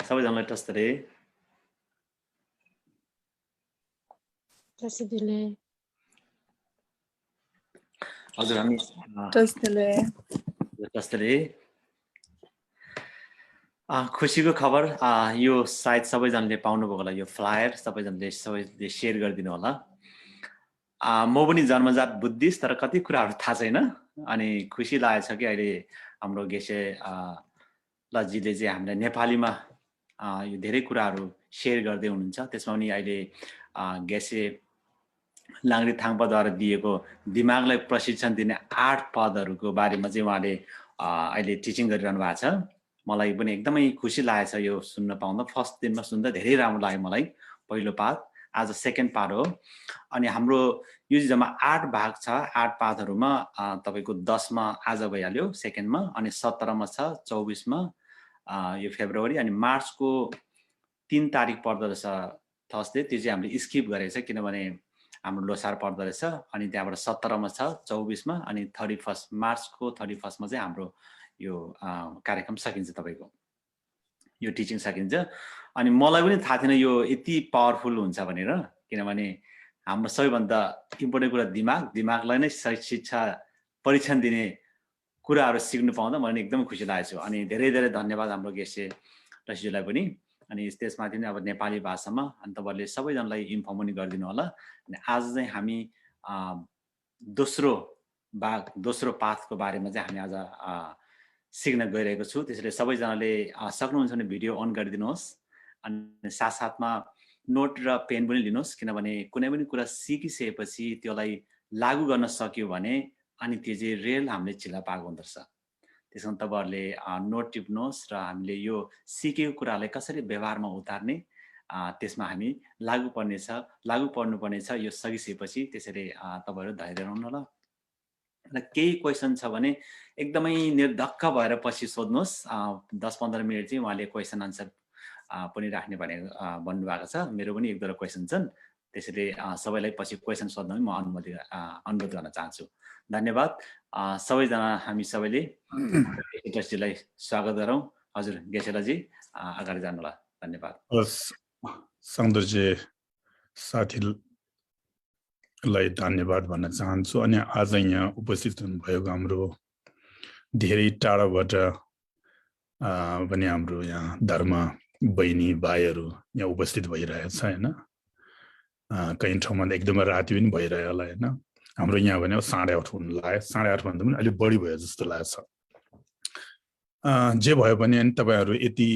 सबैजनालाई टस्तरे टस्दिले हजुर हामी टस्तरे खुसीको खबर यो सायद सबैजनाले पाउनुभएको होला यो फ्लायर सबैजनाले सेयर गरिदिनु होला म पनि जन्मजात बुद्धिस्ट तर कति कुराहरू थाहा छैन अनि खुसी लागेछ कि अहिले हाम्रो गेसे लजीले चाहिँ हामीलाई नेपालीमा यो धेरै कुराहरू सेयर गर्दै हुनुहुन्छ त्यसमा पनि अहिले गेसे लाङ्रे थाङपाद्वारा दिएको दिमागलाई प्रशिक्षण दिने 8 पदहरूको बारेमा चाहिँ उहाँले अहिले टिचिङ गरिरहनु भएको छ मलाई पनि एकदमै खुसी लागेछ यो सुन्न पाउँदा फर्स्ट दिनमा सुन्दा धेरै राम्रो लाग्यो मलाई पहिलो पाठ आज सेकेन्ड पाठ हो अनि हाम्रो यो जम्मा 8 भाग छ 8 पाठहरूमा तपाईको 10 मा आज भइहाल्यो सेकेन्डमा अनि 17 मा छ 24 मा यो फेब्रुअरी अनि मार्चको 3 तारिक पर्दो रहेछ थर्सडे त्यो चाहिँ हामीले स्किप गरेछ किनभने हाम्रो लोसार पर्दो रहेछ अनि त्यहाँबाट 17 मा छ 24 मा अनि 31 मार्चको 31 मा चाहिँ हाम्रो यो कार्यक्रम सकिन्छ तपाईको यो टिचिङ सकिन्छ अनि मलाई पनि थाहा थिएन यो यति पावरफुल हुन्छ भनेर किनभने हाम्रो सबैभन्दा इम्पोर्टेन्ट कुरा दिमागलाई नै शिक्षा परीक्षण दिने कुराहरू सिक्नु पाउँदा मलाई एकदम खुसी लागेछ अनि धेरै धेरै धन्यवाद हाम्रो गेसे रसिजुलाई पनि अनि त्यसमाथि नै अब नेपाली भाषामा अनि तपाईहरुले सबैजनालाई इन्फर्म पनि गरिदिनु होला अनि आज चाहिँ हामी दोस्रो पाठको बारेमा चाहिँ हामी आज सिक्न गइरहेको छु त्यसैले सबैजनाले सक्नुहुन्छ भने भिडियो अन गरिदिनुहोस् अनि साथसाथमा नोट र पेन पनि लिनुहोस् किनभने कुनै पनि कुरा सिकिसकेपछि त्यसलाई लागू गर्न सक्यो भने अनि त्यो चाहिँ रियल हामीले चिल्ला पाएको हुँदछ त्यसैले तपाईहरुले नोट टिप्नुहोस् र हामीले यो सिकेको कुरालाई कसरी व्यवहारमा उतार्ने त्यसमा हामी लागू पर्नुपर्नेछ यो सकिसकेपछि त्यसैले तपाईहरु धैर्य रहनु होला र केही क्वेशन छ भने एकदमै निर्धक्क भएर पछि सोध्नुहोस् 10-15 मिनेट चाहिँ उहाँले क्वेशन आन्सर पनि राख्ने भन्नु भएको छ मेरो पनि एक दुईवटा क्वेशन छन् त्यसैले सबैलाई पछि क्वेशन सोध्न म अनुरोध गर्न चाहन्छु धन्यवाद सबैजना हामी सबैले गेसेलाजीलाई स्वागत गरौँ हजुर गेसेलाजी अगाडि जानु होला धन्यवाद सन्दर्जी साथीलाई धन्यवाद भन्न चाहन्छु अनि आज यहाँ उपस्थित हुनुभएको हाम्रो धेरै टाढाबाट पनि हाम्रो यहाँ धर्म बहिनी भाइहरू यहाँ उपस्थित भइरहेछ हैन कहीं ठाउँमा एकदमै राति पनि भइरह्यो होला हैन हाम्रो यहाँ भने 8:30 हुन लाग्यो 8:30 भन्दा पनि अलि बढी भयो जस्तो लाग्छ जे भयो पनि अनि तपाईहरु यति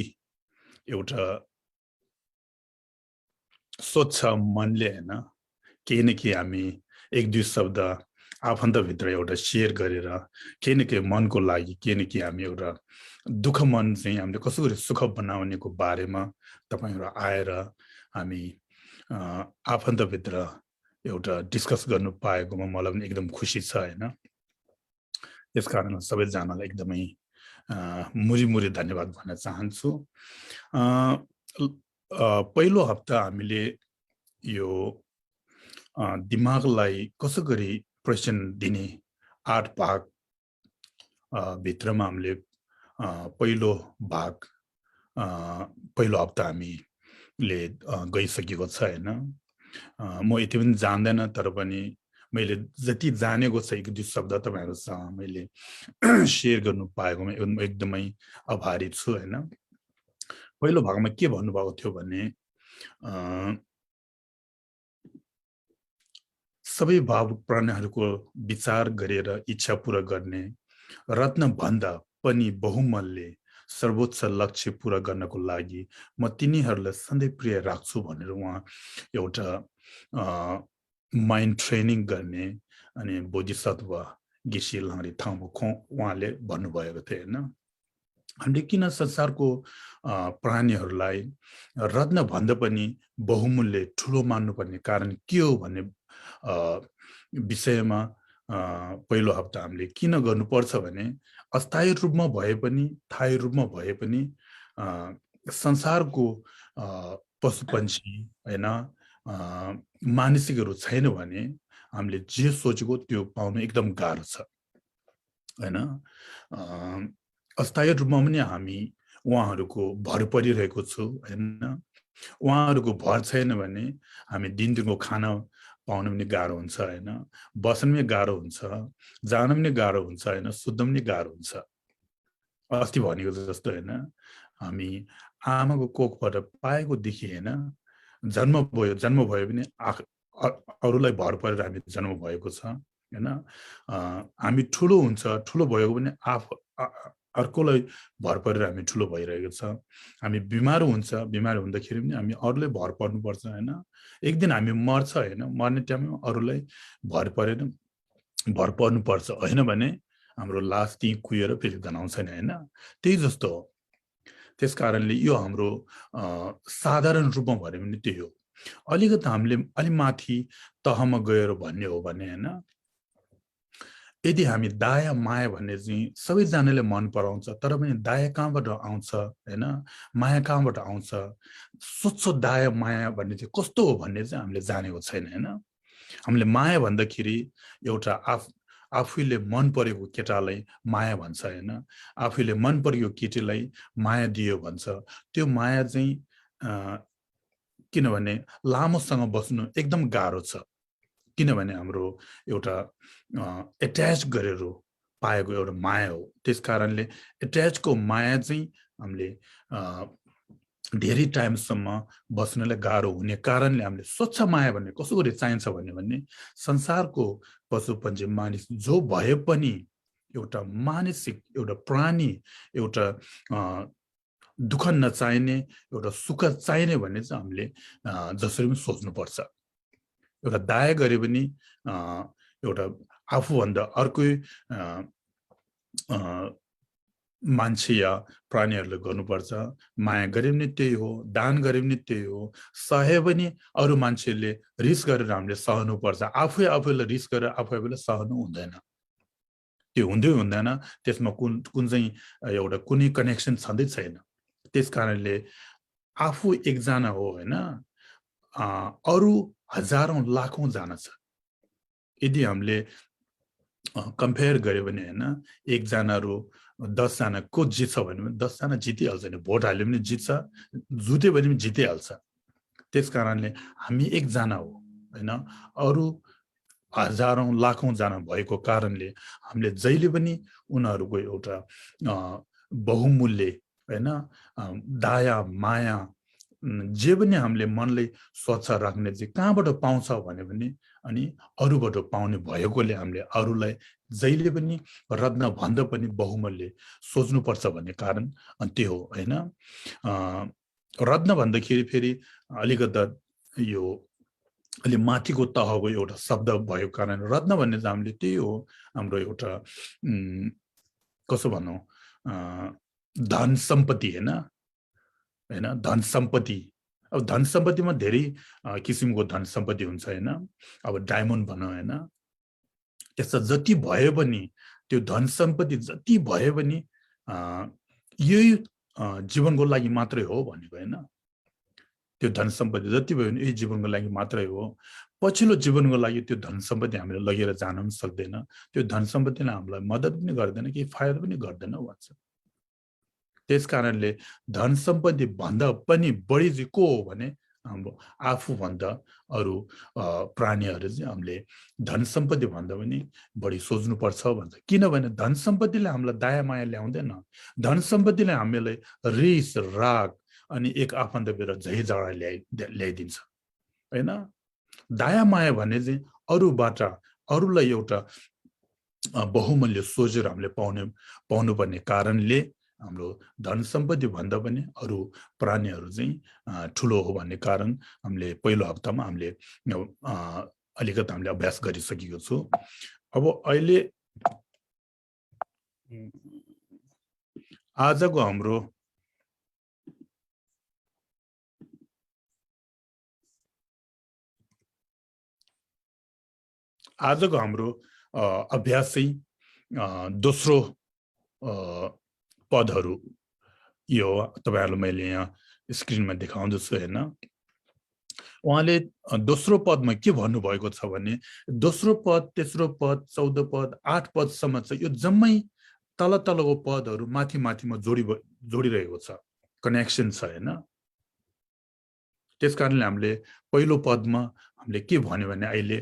एउटा स्वच्छ मनले हैन केही न केही हामी एक दुई शब्द आफन्तभित्र एउटा शेयर गरेर केही न केही मनको लागि केही न केही हामी एउटा दुःख मन चाहिँ हामीले कसरी सुख बनाउनेको बारेमा तपाईहरु आएर हामी आफन्तभित्र एउटा डिस्कस गर्नु पाएकोमा मलाई पनि एकदम खुसी छ हैन त्यसकारण सबैजनालाई एकदमै मुरी धन्यवाद भन्न चाहन्छु पहिलो हप्ता हामीले यो दिमागलाई कसरी प्रशिक्षण दिने 8 भाग भित्रमा हामीले पहिलो हप्ता हामीले गइसकेको छ हैन म यति पनि जान्दैन तर पनि मैले जति जानेको छ एक दुई शब्द तपाईहरुसँग मैले शेयर गर्नु पाएकोमा एकदमै आभारी छु हैन पहिलो भागमा के भन्नुभएको थियो भने सबै भाव प्राणीहरूको विचार गरेर इच्छा पूरा गर्ने रत्न भन्दा पनि बहुमूल्य सर्वोच्च लक्ष्य पूरा गर्नको लागि म तिनीहरूलाई सधैँ प्रिय राख्छु भनेर उहाँ एउटा माइन्ड ट्रेनिङ गर्ने अनि बोधिसत्व गेसी लाङ्रे थाङपो उहाँले भन्नुभएको थियो हैन हामीले किन संसारको प्राणीहरूलाई रत्न भन्दा पनि बहुमूल्य ठुलो मान्नुपर्ने कारण के हो भन्ने विषयमा पहिलो हप्ता हामीले किन गर्नुपर्छ भने अस्थायी रूपमा भए पनि थायी रूपमा भए पनि संसारको पशुपन्छी हैन मानसिकहरू छैन भने हामीले जे सोचेको त्यो पाउन एकदम गाह्रो छ हैन अस्थायी रूपमा पनि हामी उहाँहरूको भर परिरहेको छु हैन। उहाँहरूको भर छैन भने हामी दिनको खाना पाउन पनि गाह्रो हुन्छ हैन, बस्न पनि गाह्रो हुन्छ, जान पनि गाह्रो हुन्छ हैन, सुत्न पनि गाह्रो हुन्छ। अस्ति भनेको जस्तो हैन, हामी आमाको कोखबाट पाएकोदेखि हैन, जन्म भयो भने अरूलाई भर परेर हामी जन्म भएको छ हैन। हामी ठुलो हुन्छ, ठुलो भयो भने अर्कोलाई भर परेर हामी ठुलो भइरहेको छ। हामी बिमार हुँदाखेरि पनि हामी अरूलाई भर पर्नुपर्छ हैन। एक दिन हामी मर्छ हैन, मर्ने टाइममा अरूलाई भर पर्नुपर्छ हैन भने हाम्रो लास त्यही कुहिएर फेरि गनाउँछ नि हैन। त्यही जस्तो हो। त्यस कारणले यो हाम्रो साधारण रूपमा भन्यो भने त्यही हो। अलिकति हामीले अलि माथि तहमा गएर भन्ने हो भने हैन, यदि हामी दया माया भन्ने चाहिँ सबैजनाले मन पराउँछ, तर पनि दया कहाँबाट आउँछ हैन, माया कहाँबाट आउँछ, स्वच्छ दया माया भन्ने चाहिँ कस्तो हो भन्ने चाहिँ हामीले जानेको छैन हैन। हामीले माया भन्दाखेरि एउटा आफूले मन परेको केटालाई माया भन्छ हैन, आफूले मन परेको केटीलाई माया दियो भन्छ। त्यो माया चाहिँ किनभने लामोसँग बस्नु एकदम गाह्रो छ, किनभने हाम्रो एउटा एट्याच गरेर पाएको एउटा माया हो। त्यस कारणले एट्याचको माया चाहिँ हामीले धेरै टाइमसम्म बस्नलाई गाह्रो हुने कारणले हामीले स्वच्छ माया भन्ने कसो गरी चाहिन्छ भन्ने संसारको पशुपन्छी मानिस जो भए पनि एउटा मानसिक एउटा प्राणी, एउटा दुःख नचाहिने, एउटा सुख चाहिने भन्ने चाहिँ हामीले जसरी पनि सोच्नुपर्छ। एउटा दया गरे पनि एउटा आफूभन्दा अर्कै मान्छे या प्राणीहरूले गर्नुपर्छ। माया गरे पनि त्यही हो, दान गरे पनि त्यही हो, सहे पनि अरू मान्छेले रिस गरेर हामीले सहनुपर्छ। आफूले रिस गरेर आफूले सहनु हुँदैन, त्यो हुँदैन। त्यसमा कुन चाहिँ एउटा कुनै कनेक्सन छँदै छैन। त्यस कारणले आफू एकजना हो हैन, अरू हजारौं लाखौं जना छ। यदि हामीले कम्पेयर गर्यो भने हैन, एकजनाहरू 10 जना को जित्छ भने 10 जना जितिहाल्छ नि, भोट हाल्यो भने जित्छ, जुत्यो भने पनि जितिहाल्छ। त्यस कारणले हामी एकजना हो हैन, अरू हजारौं लाखौं जना भएको कारणले हामीले जहिले पनि उनीहरूको एउटा बहुमूल्य हैन, दया माया जे पनि हामीले मनलाई स्वच्छ राख्ने चाहिँ कहाँबाट पाउँछ भने अनि अरूबाट पाउने भएकोले हामीले अरूलाई जहिले पनि रत्न भन्दा पनि बहुमूल्य सोच्नुपर्छ भन्ने कारण त्यो हो हैन। रत्न भन्दाखेरि फेरि अलिकता यो अलि माथिको तहको एउटा शब्द भएको कारण रत्न भन्ने चाहिँ हामीले त्यही हो, हाम्रो एउटा कसो भनौँ, धन सम्पत्ति हैन, धन सम्पत्ति। अब धन सम्पत्तिमा धेरै किसिमको धन सम्पत्ति हुन्छ हैन। अब डायमन्ड भनौँ हैन, त्यस्ता जति भए पनि त्यो धन सम्पत्ति जति भए पनि यही जीवनको लागि मात्रै हो भनेको हैन। त्यो धन सम्पत्ति जति भयो भने यही जीवनको लागि मात्रै हो। पछिल्लो जीवनको लागि त्यो धन सम्पत्ति हामीले लगेर जान पनि सक्दैन। त्यो धन सम्पत्तिले हामीलाई मद्दत पनि गर्दैन, केही फाइदा पनि गर्दैन भन्छ। त्यस कारणले धन सम्पत्ति भन्दा पनि बढी चाहिँ को हो भने हाम्रो आफूभन्दा अरू प्राणीहरू चाहिँ हामीले धन सम्पत्ति भन्दा पनि बढी सोच्नुपर्छ भन्छ। किनभने धन सम्पत्तिले हामीलाई दया माया ल्याउँदैन। धन सम्पत्तिले हामीलाई रिस राग अनि एक आफन्तभित्र झै झगडा ल्याइदिन्छ हैन। दया माया भन्ने चाहिँ अरूबाट अरूलाई एउटा बहुमूल्य सोचेर हामीले पाउनुपर्ने कारणले हाम्रो धन सम्पत्ति भन्दा पनि अरू प्राणीहरू चाहिँ ठुलो हो भन्ने कारण हामीले पहिलो हप्तामा हामीले अलिकति हामीले अभ्यास गरिसकेको छु। अब अहिले आजको हाम्रो अभ्यास चाहिँ दोस्रो पदहरू यो तपाईहरुलाई मैले यहाँ स्क्रिनमा देखाउँदैछु हैन। उहाँले दोस्रो पदमा के भन्नुभएको छ भने दोस्रो पद, तेस्रो पद, 14 पद, 8 पदसम्म छ। यो जम्मै तलको पदहरू माथिमा जोडिरहेको छ। कनेक्सन छ हैन त्यसकारणले हामीले पहिलो पदमा हामीले के भन्यो भने अहिले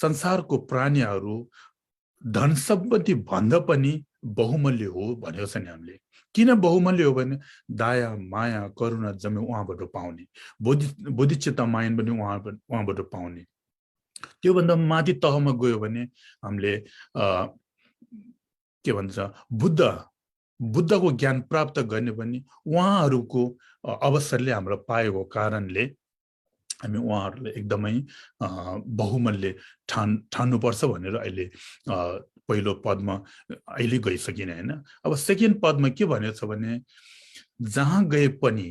संसारको प्राणीहरू धन सम्पत्ति भन्दा पनि बहुमूल्य हो भनेको छ नि हामीले किन बहुमूल्य हो भने दया माया करुणा जम्मै उहाँबाट पाउने बोधिचित्त मायन पनि उहाँबाट पाउने त्योभन्दा माथि तहमा गयो भने हामीले के भन्छ बुद्धको ज्ञान प्राप्त गर्ने पनि उहाँहरूको अवसरले हाम्रो पाएको कारणले हामी उहाँहरूलाई एकदमै बहुमूल्य ठान्नुपर्छ भनेर अहिले पहिलो पदमा अहिले गइसकिने हैन अब सेकेन्ड पदमा के भनेको छ भने जहाँ गए पनि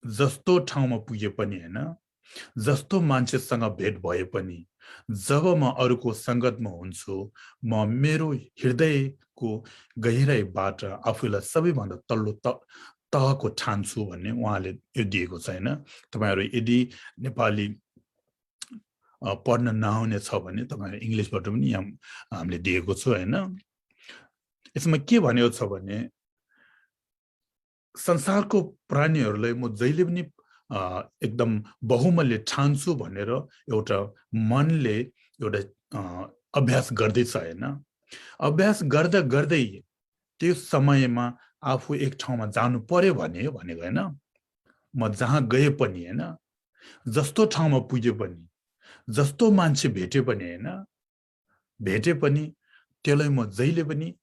जस्तो ठाउँमा पुगे पनि हैन जस्तो मान्छेसँग भेट भए पनि जब म अरूको संगतमा हुन्छु म मेरो हृदयको गहिराईबाट आफूलाई सबैभन्दा तल्लो तहको ठान्छु भन्ने उहाँले यो दिएको छ हैन तपाईहरु यदि नेपाली पढ्न नआउने छ भने तपाईहरु इंग्लिशबाट पनि यहाँ हामीले दिएको छु हैन यसमा के भनेको छ भने संसारको प्राणीहरूलाई म जहिले पनि एकदम बहुमूल्य ठान्छु भनेर एउटा मनले एउटा अभ्यास गर्दैछ हैन अभ्यास गर्दा गर्दै त्यो समयमा आफू एक ठाउँमा जानु पर्यो भनेको हैन म जहाँ गए पनि हैन जस्तो ठाउँमा पुगे पनि जस्तो मान्छे भेटे पनि हैन भेटे पनि त्यसलाई म जहिले पनि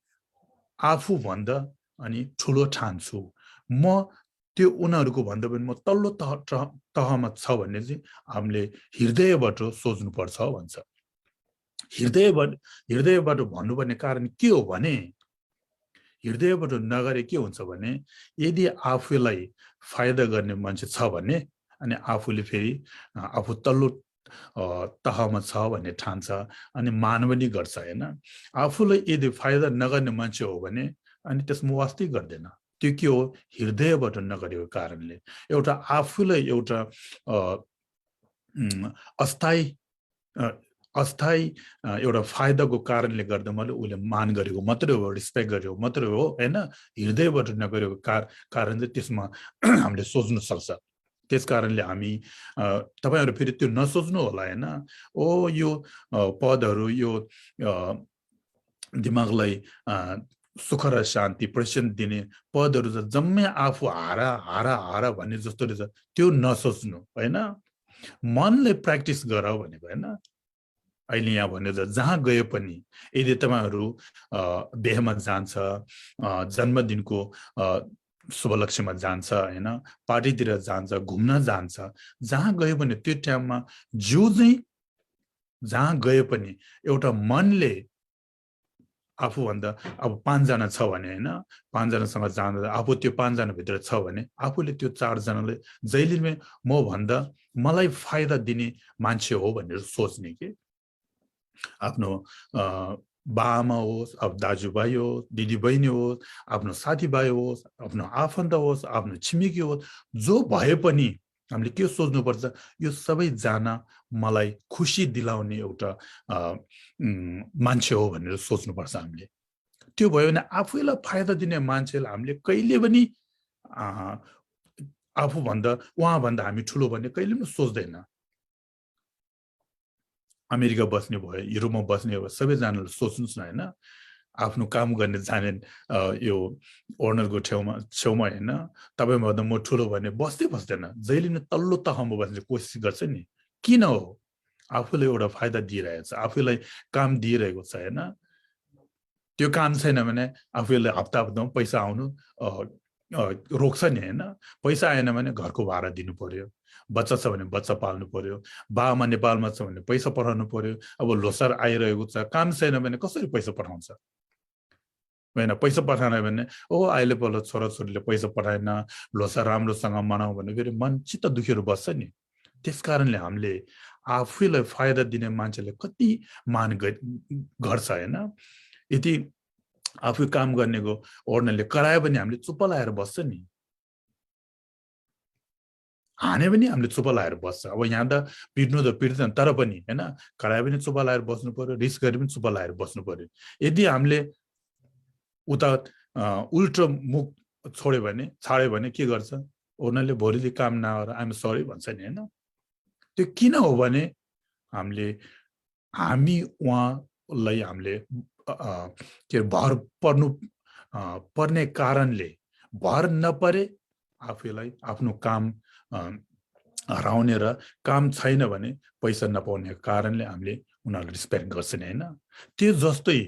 आफू भन्दा अनि ठुलो ठान्छु म त्यो उनीहरुको भन्दा पनि म तल्लो तहमा छ भन्ने चाहिँ हामीले हृदयबाट सोच्नु पर्छ भन्छ हृदयबाट भन्नुपर्ने कारण के हो भने हृदयबाट नगरे के हुन्छ भने यदि आफूलाई फाइदा गर्ने मान्छे छ भने अनि आफूले फेरि आफू तल्लो तहमा छ भन्ने ठान्छ अनि मान पनि गर्छ हैन आफूलाई यदि फाइदा नगर्ने मान्छे हो भने अनि त्यसमा वास्तै गर्दैन त्यो के हो हृदयबाट नगरेको कारणले एउटा आफूलाई एउटा अस्थायी एउटा फाइदाको कारणले गर्दा मैले उले मान गरेको मात्रै हो रिस्पेक्ट गरेको मात्रै हो हैन हृदयबाट नगरेको कारण चाहिँ त्यसमा हामीले सोच्न सक्छ त्यसकारणले हामी तपाईहरु फेरि त्यो नसोच्नु होला हैन ओ यो पदहरु यो दिमागलाई सुख र शान्ति प्रसन्न दिने पदहरु जम्मै आफू हारा भन्ने जस्तो रहेछ त्यो नसोच्नु हैन मनले प्र्याक्टिस गर भनेको हैन अहिले यहाँ भने जहाँ गए पनि यदि तपाईहरु बिहेमा जान्छ जन्मदिनको शुभलक्ष्यमा जान्छ हैन पार्टीतिर जान्छ घुम्न जान्छ जहाँ गए पनि त्यो टाइममा जो चाहिँ जहाँ गए पनि एउटा मनले आफू भन्दा अब 5 जना छ भने हैन 5 जनासँग जाँदा आफू त्यो 5 जना भित्र छ भने आफूले त्यो 4 जनाले जहिले पनि म भन्दा मलाई फाइदा दिने मान्छे हो भनेर सोच्ने के आफ्नो बाआमा होस् अब दाजुभाइ होस् दिदीबहिनी होस् आफ्नो साथीभाइ होस् आफ्नो आफन्त होस् आफ्नो छिमेकी होस् जो भए पनि हामीले के सोच्नुपर्छ यो सबै जना मलाई खुशी दिलाउने एउटा मान्छे हो भनेर सोच्नुपर्छ हामीले त्यो भयो भने आफूलाई फाइदा दिने मान्छेलाई हामीले कहिले पनि आफू भन्दा उहाँ भन्दा हामी ठुलो भन्ने कहिले पनि सोच्दैन अमेरिका बस्ने भयो युरोपमा बस्ने भयो सबैजनाले सोच्नुस् न हैन आफ्नो काम गर्ने जाने यो ओनरको छेउमा हैन तपाई भन्दा म ठुलो भने बस्दैन जहिले पनि तल्लो तहमा बस्ने कोसिस गर्छ नि किन हो आफूले एउटा फाइदा दिइरहेको छ आफूलाई काम दिइरहेको छ हैन त्यो काम छैन भने आफूले हप्तामा पैसा आउनु रोक्छ नि हैन पैसा आएन भने घरको भाडा दिनु पर्यो बच्चा छ भने बच्चा पाल्नु पर्यो बाआमा नेपालमा छ भने पैसा पठाउनु पर्यो अब लोसार आइरहेको छ काम छैन भने कसरी पैसा पठाउँछ हैन पैसा पठाएन भने ओ अहिले बल्ल छोराछोरीले पैसा पठाएन लोसार राम्रोसँग मनाऊ भने फेरि मन चित्त दुखेर बस्छ नि त्यसकारणले हामीले आफूलाई फाइदा दिने मान्छेले कति मान गर्छ हैन यदि आफू काम गर्नेको ओर्नरले करायो भने हामीले चुप्प लाएर बस्छ नि हाने पनि हामीले चुप्प लाएर बस्छ अब यहाँ त पिट्दैन तर पनि हैन करायो पनि चुप्प लाएर बस्नु पर्यो रिस गरे पनि चुप्प लाएर बस्नु पर्यो यदि हामीले उता उल्टो मुख छाड्यो भने के गर्छ उनीहरूले भोलिदेखि काम नगर आइएम सरी भन्छ नि हैन त्यो किन हो भने हामी उहाँलाई हामीले के भर पर्ने कारणले भर नपरे आफूलाई आफ्नो काम हराउने र काम छैन भने पैसा नपाउने कारणले हामीले उनीहरूलाई रिस्पेक्ट गर्छन् हैन त्यो जस्तै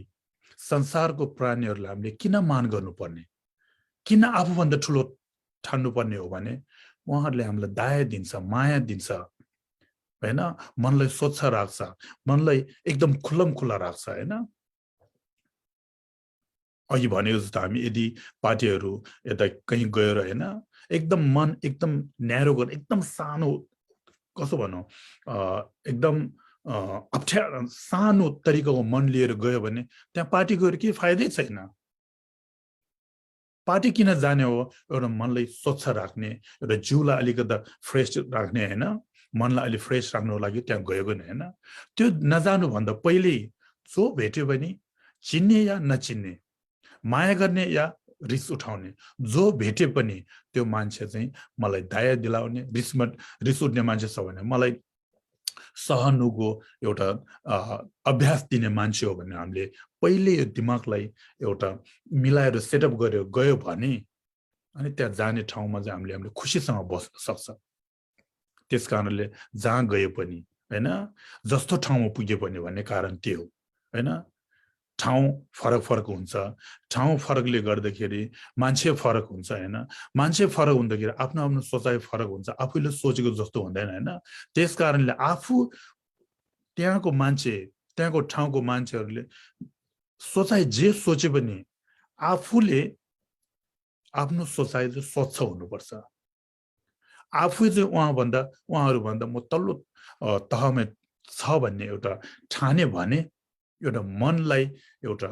संसारको प्राणीहरूलाई हामीले किन मान गर्नुपर्ने किन आफूभन्दा ठुलो ठान्नुपर्ने हो भने उहाँहरूले हामीलाई दया दिन्छ माया दिन्छ हैन मनलाई स्वच्छ राख्छ मनलाई एकदम खुल्लमखुल्ला राख्छ हैन अघि भनेको जस्तो हामी यदि पार्टीहरू यता कहीँ गएर हैन एकदम मन एकदम न्यारो गरेर एकदम सानो कसो भनौं एकदम अप्ठ्यारो सानो तरिकाको मन लिएर गयो भने त्यहाँ पार्टी गएर के फाइदै छैन पार्टी किन जाने हो एउटा मनलाई स्वच्छ राख्ने एउटा जिउलाई अलिकति फ्रेश राख्ने हैन मनलाई अलि फ्रेश राख्नको लागि त्यहाँ गएको नि हैन त्यो नजानु भन्दा पहिले जो भेट्यो भने चिन्ने या नचिन्ने माया गर्ने या रिस उठाउने जो भेटे पनि त्यो मान्छे चाहिँ मलाई दया दिलाउने रिस उठ्ने मान्छे छ भने मलाई सहनुको एउटा अभ्यास दिने मान्छे हो भने हामीले पहिले यो दिमागलाई एउटा मिलाएर सेटअप गरेर गयो भने अनि त्यहाँ जाने ठाउँमा चाहिँ हामीले खुसीसँग बस्न सक्छ त्यसकारणले जहाँ गए पनि हैन जस्तो ठाउँमा पुगे पनि भन्ने कारण त्यो हैन ठाउँ फरक फरक हुन्छ ठाउँ फरकले गर्दाखेरि मान्छे फरक हुन्छ हैन मान्छे फरक हुँदाखेरि आफ्नो आफ्नो सोचाइ फरक हुन्छ आफूले सोचेको जस्तो हुँदैन हैन त्यसकारणले आफू त्यहाँको मान्छे त्यहाँको ठाउँको मान्छेहरूले सोचाइ जे सोचे पनि आफूले आफ्नो सोचाइ चाहिँ स्वच्छ हुनुपर्छ आफू चाहिँ उहाँहरू भन्दा म तल्लो तहमा छ भन्ने एउटा ठाने भने एउटा मनलाई एउटा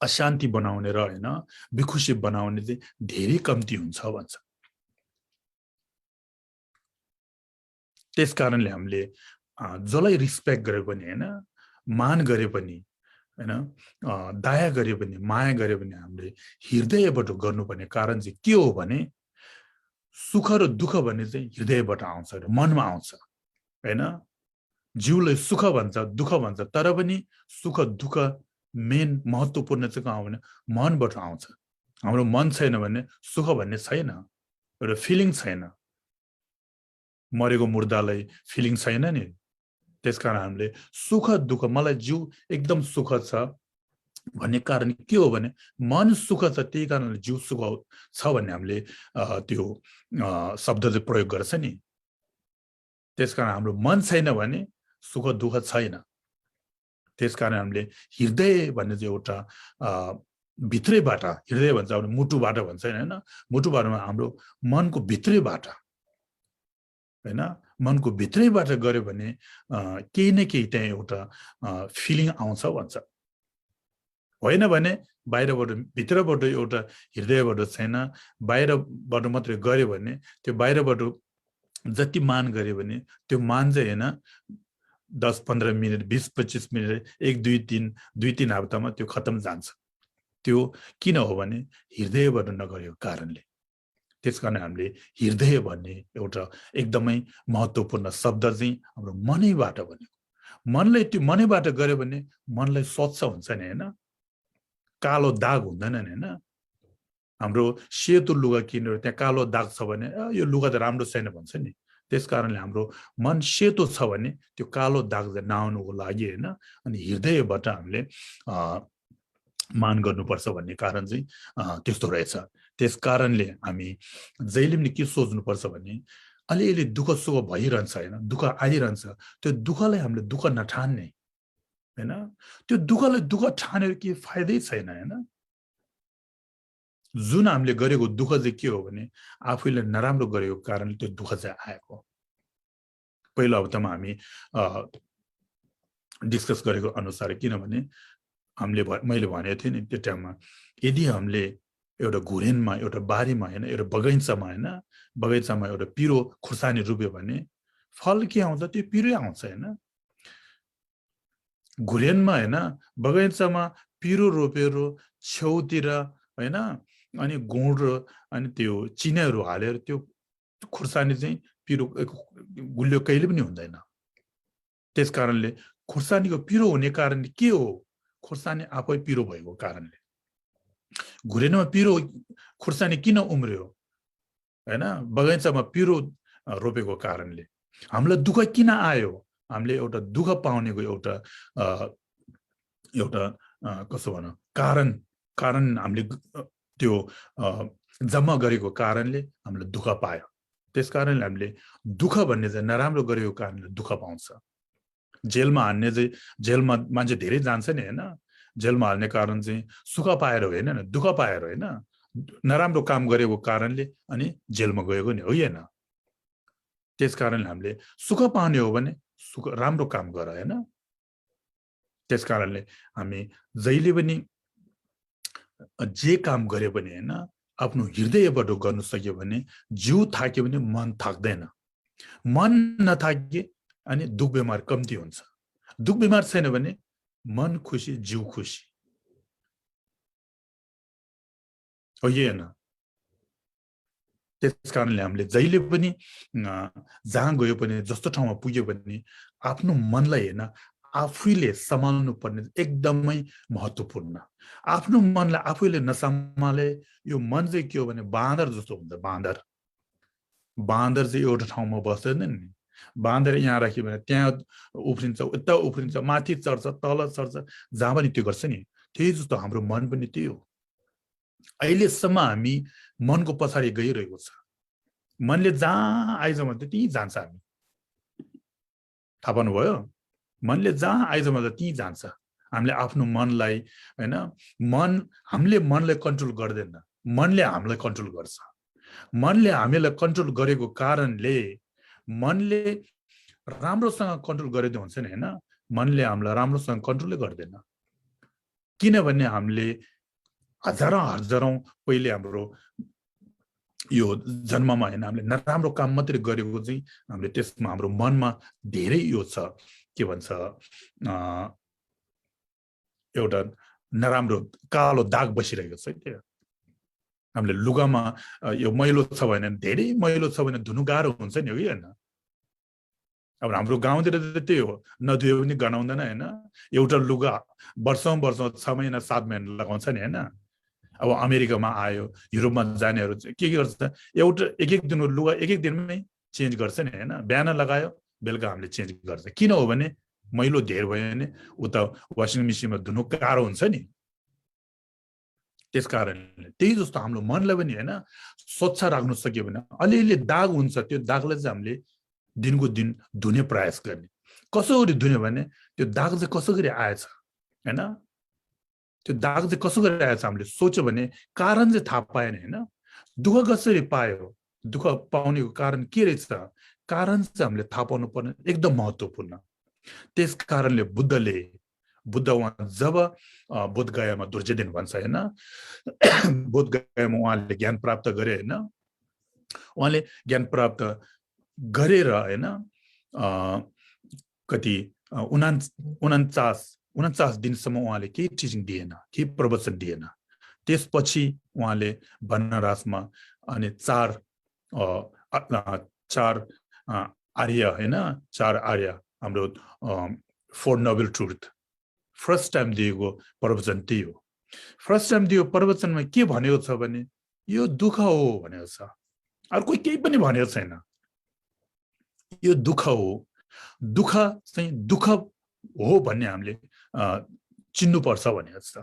अशान्ति बनाउने र हैन विखुसी बनाउने चाहिँ धेरै कम्ती हुन्छ भन्छ त्यसकारणले हामीले जसलाई रिस्पेक्ट गरे पनि हैन मान गरे पनि हैन दया गरे पनि माया गरे पनि हामीले हृदयबाट गर्नुपर्ने कारण चाहिँ के हो भने सुख र दुःख भन्ने चाहिँ हृदयबाट आउँछ र मनमा आउँछ हैन जीवलाई सुख भन्छ दुःख भन्छ तर पनि सुख दुःख मेन महत्त्वपूर्ण चाहिँ कहाँ हो भने मनबाट आउँछ हाम्रो मन छैन भने सुख भन्ने छैन एउटा फिलिङ छैन मरेको मुर्दालाई फिलिङ छैन नि त्यसकारण हामीले सुख दुःख मलाई जीव एकदम सुख छ भन्ने कारण के हो भने मन सुख छ त्यही कारणले जीव सुख छ भन्ने हामीले त्यो शब्द चाहिँ प्रयोग गर्छ नि त्यसकारण हाम्रो मन छैन भने सुख दुःख छैन त्यसकारण हामीले हृदय भन्ने चाहिँ एउटा भित्रैबाट हृदय भन्छ अब मुटुबाट भन्छ हैन मुटुबाटमा हाम्रो मनको भित्रैबाट हैन मनको भित्रैबाट गर्यो भने केही न केही त्यहाँ एउटा फिलिङ आउँछ भन्छ होइन भने बाहिरबाट भित्रबाट एउटा हृदयबाट छैन बाहिरबाट मात्रै गर्यो भने त्यो बाहिरबाट जति मान गर्यो भने त्यो मान चाहिँ हैन 10-15 मिनेट 20-25 मिनेट 1-2-3 हप्तामा त्यो खतम जान्छ त्यो किन हो भने हृदयबाट नगरेको कारणले त्यसकारण हामीले हृदय भन्ने एउटा एकदमै महत्त्वपूर्ण शब्द चाहिँ हाम्रो मनैबाट बनेको मनले त्यो मनैबाट गर्यो भने मनलाई स्वच्छ हुन्छ नि हैन कालो दाग हुँदैन नि हैन हाम्रो सेतो लुगा किनेर त्यहाँ कालो दाग छ भने यो लुगा त राम्रो छैन भन्छ नि त्यसकारणले हाम्रो मन सेतो छ भने त्यो कालो दाग नआउनुको लागि हैन अनि हृदयबाट हामीले मान गर्नुपर्छ भन्ने कारण चाहिँ त्यस्तो रहेछ त्यसकारणले हामी जहिले पनि के सोच्नुपर्छ भने अलिअलि दुःख सुख भइरहन्छ हैन दुःख आइरहन्छ त्यो दुःखलाई हामीले दुःख नठान्ने हैन त्यो दुःखलाई दुःख ठानेर के फाइदै छैन हैन जुन हामीले गरेको दुःख चाहिँ के हो भने आफूले नराम्रो गरेको कारणले त्यो दुःख चाहिँ आएको पहिलो हप्तामा हामी डिस्कस गरेको अनुसार किनभने हामीले मैले भनेको थिएँ नि त्यो टाइममा यदि हामीले एउटा घुरेनमा एउटा बारीमा हैन एउटा बगैँचामा एउटा पिरो खुर्सानी रोप्यो भने फल के आउँछ त्यो पिरै आउँछ हैन घुरेनमा हैन बगैँचामा पिरो रोपेर छेउतिर हैन अनि गुड र अनि त्यो चिनाहरू हालेर त्यो खुर्सानी चाहिँ पिरो गुलियो कहिले पनि हुँदैन। त्यसकारणले खुर्सानीको पिरो हुने कारण के हो? खुर्सानी आफै पिरो भएको कारणले। घुरेनमा पिरो खुर्सानी किन उम्र्यो हैन? बगैँचामा पिरो रोपेको कारणले। हामीलाई दुःख किन आयो? हामीले एउटा दुःख पाउनेको एउटा कसो भनौँ कारण हामीले त्यो जम्मा गरेको कारणले हामीले दुःख पायो। त्यसकारणले हामीले दुःख भन्ने चाहिँ नराम्रो गरेको कारणले दुःख पाउँछ। जेलमा हान्ने चाहिँ जेलमा मान्छे धेरै जान्छ नि हैन? जेलमा हाल्ने कारण चाहिँ सुख पाएर होइन, दुःख पाएर होइन, नराम्रो काम गरेको कारणले अनि जेलमा गएको नि हो हैन? त्यसकारणले हामीले सुख पाउने हो भने सुख राम्रो काम गर हैन? त्यसकारणले हामी जहिले पनि जे काम गरे पनि हैन आफ्नो हृदयबाट गर्नु सक्यो भने जिउ थाक्यो भने मन थाक्दैन। मन नथाके अनि दुख बिमार कम्ती हुन्छ। दुख बिमार छैन भने मन खुसी जिउ खुसी हो हैन? त्यसकारणले हामीले जहिले पनि जहाँ गयो पनि जस्तो ठाउँमा पुग्यो भने आफ्नो मनलाई हैन आफैले सम्हाल्नु पर्ने एकदमै महत्त्वपूर्ण। आफ्नो मनलाई आफैले नसम्हाले यो मन चाहिँ के हो भने बाँदर जस्तो हुन्छ। बाँदर चाहिँ एउटा ठाउँमा बस्दैन नि। बाँदर यहाँ राख्यो भने त्यहाँ उफ्रिन्छ, उता उफ्रिन्छ, माथि चढ्छ, तल चढ्छ, जहाँ पनि त्यो गर्छ नि। त्यही जस्तो हाम्रो मन पनि त्यही हो। अहिलेसम्म हामी मनको पछाडि गइरहेको छ। मनले जहाँ आइजमा त्यहीँ जान्छ हामी। थाहा पाउनुभयो? मनले जहाँ आइजमा त्यहीँ जान्छ। हामीले आफ्नो मनलाई हैन हामीले मनलाई कन्ट्रोल गर्दैन, मनले हामीलाई कन्ट्रोल गर्छ। मनले हामीलाई कन्ट्रोल गरेको कारणले मनले राम्रोसँग कन्ट्रोल गरेको हुन्छ नि हैन? मनले हामीलाई राम्रोसँग कन्ट्रोलै गर्दैन। किनभने हामीले हजारौं पहिले हाम्रो यो जन्ममा हैन हामीले नराम्रो काम मात्रै गरेको चाहिँ हामीले त्यसमा हाम्रो मनमा धेरै यो छ के भन्छ एउटा नराम्रो कालो दाग बसिरहेको छ त्यो। हामीले लुगामा यो मैलो छ भने धेरै मैलो छ भने धुनु गाह्रो हुन्छ नि हो कि हैन? अब हाम्रो गाउँतिर त त्यही हो, नधुए पनि गनाउँदैन हैन? एउटा लुगा वर्षौं 6 महिना 7 महिना लगाउँछ नि हैन? अब अमेरिकामा आयो, युरोपमा जानेहरू चाहिँ के गर्छ? एउटा एक दिनको लुगा एक दिनमै चेन्ज गर्छ नि हैन? बिहान लगायो बेलुका हामीले चेन्ज गर्छ। किन हो भने मैलो धेर भयो भने उता वासिङ मेसिनमा धुनु गाह्रो हुन्छ नि। त्यसकारणले त्यही जस्तो हाम्रो मनलाई पनि हैन स्वच्छ राख्नु सक्यो भने अलिअलि दाग हुन्छ, त्यो दागलाई चाहिँ हामीले दिनको दिन धुने प्रयास गर्ने। कसरी धुने भने त्यो दाग चाहिँ कसरी आएछ हैन? त्यो दाग चाहिँ कसरी आएछ हामीले सोच्यो भने कारण चाहिँ थाहा पाएन हैन? दुःख कसरी पायो? दुःख पाउनेको कारण के रहेछ? कारण चाहिँ हामीले थाहा पाउनु पर्ने एकदम महत्त्वपूर्ण। त्यस कारणले बुद्ध उहाँ जब बोधगयामा दुर्जेदिन भन्छ हैन? बोधगयामा उहाँले ज्ञान प्राप्त गरे हैन? उहाँले ज्ञान प्राप्त गरेर हैन कति 49 दिनसम्म उहाँले केही टिचिङ दिएन, केही प्रवचन दिएन। त्यसपछि उहाँले बनारसमा अनि चार आर्य हैन? 4 आर्य हाम्रो 4 नोबल ट्रुथ फर्स्ट टाइम दिएको प्रवचन त्यही हो। फर्स्ट टाइम दिएको प्रवचनमा के भनेको छ भने यो दुःख हो भनेको छ। अर्को केही पनि भनेको छैन। यो दुःख हो। दुःख चाहिँ दुःख हो भन्ने हामीले चिन्नुपर्छ भनेको छ।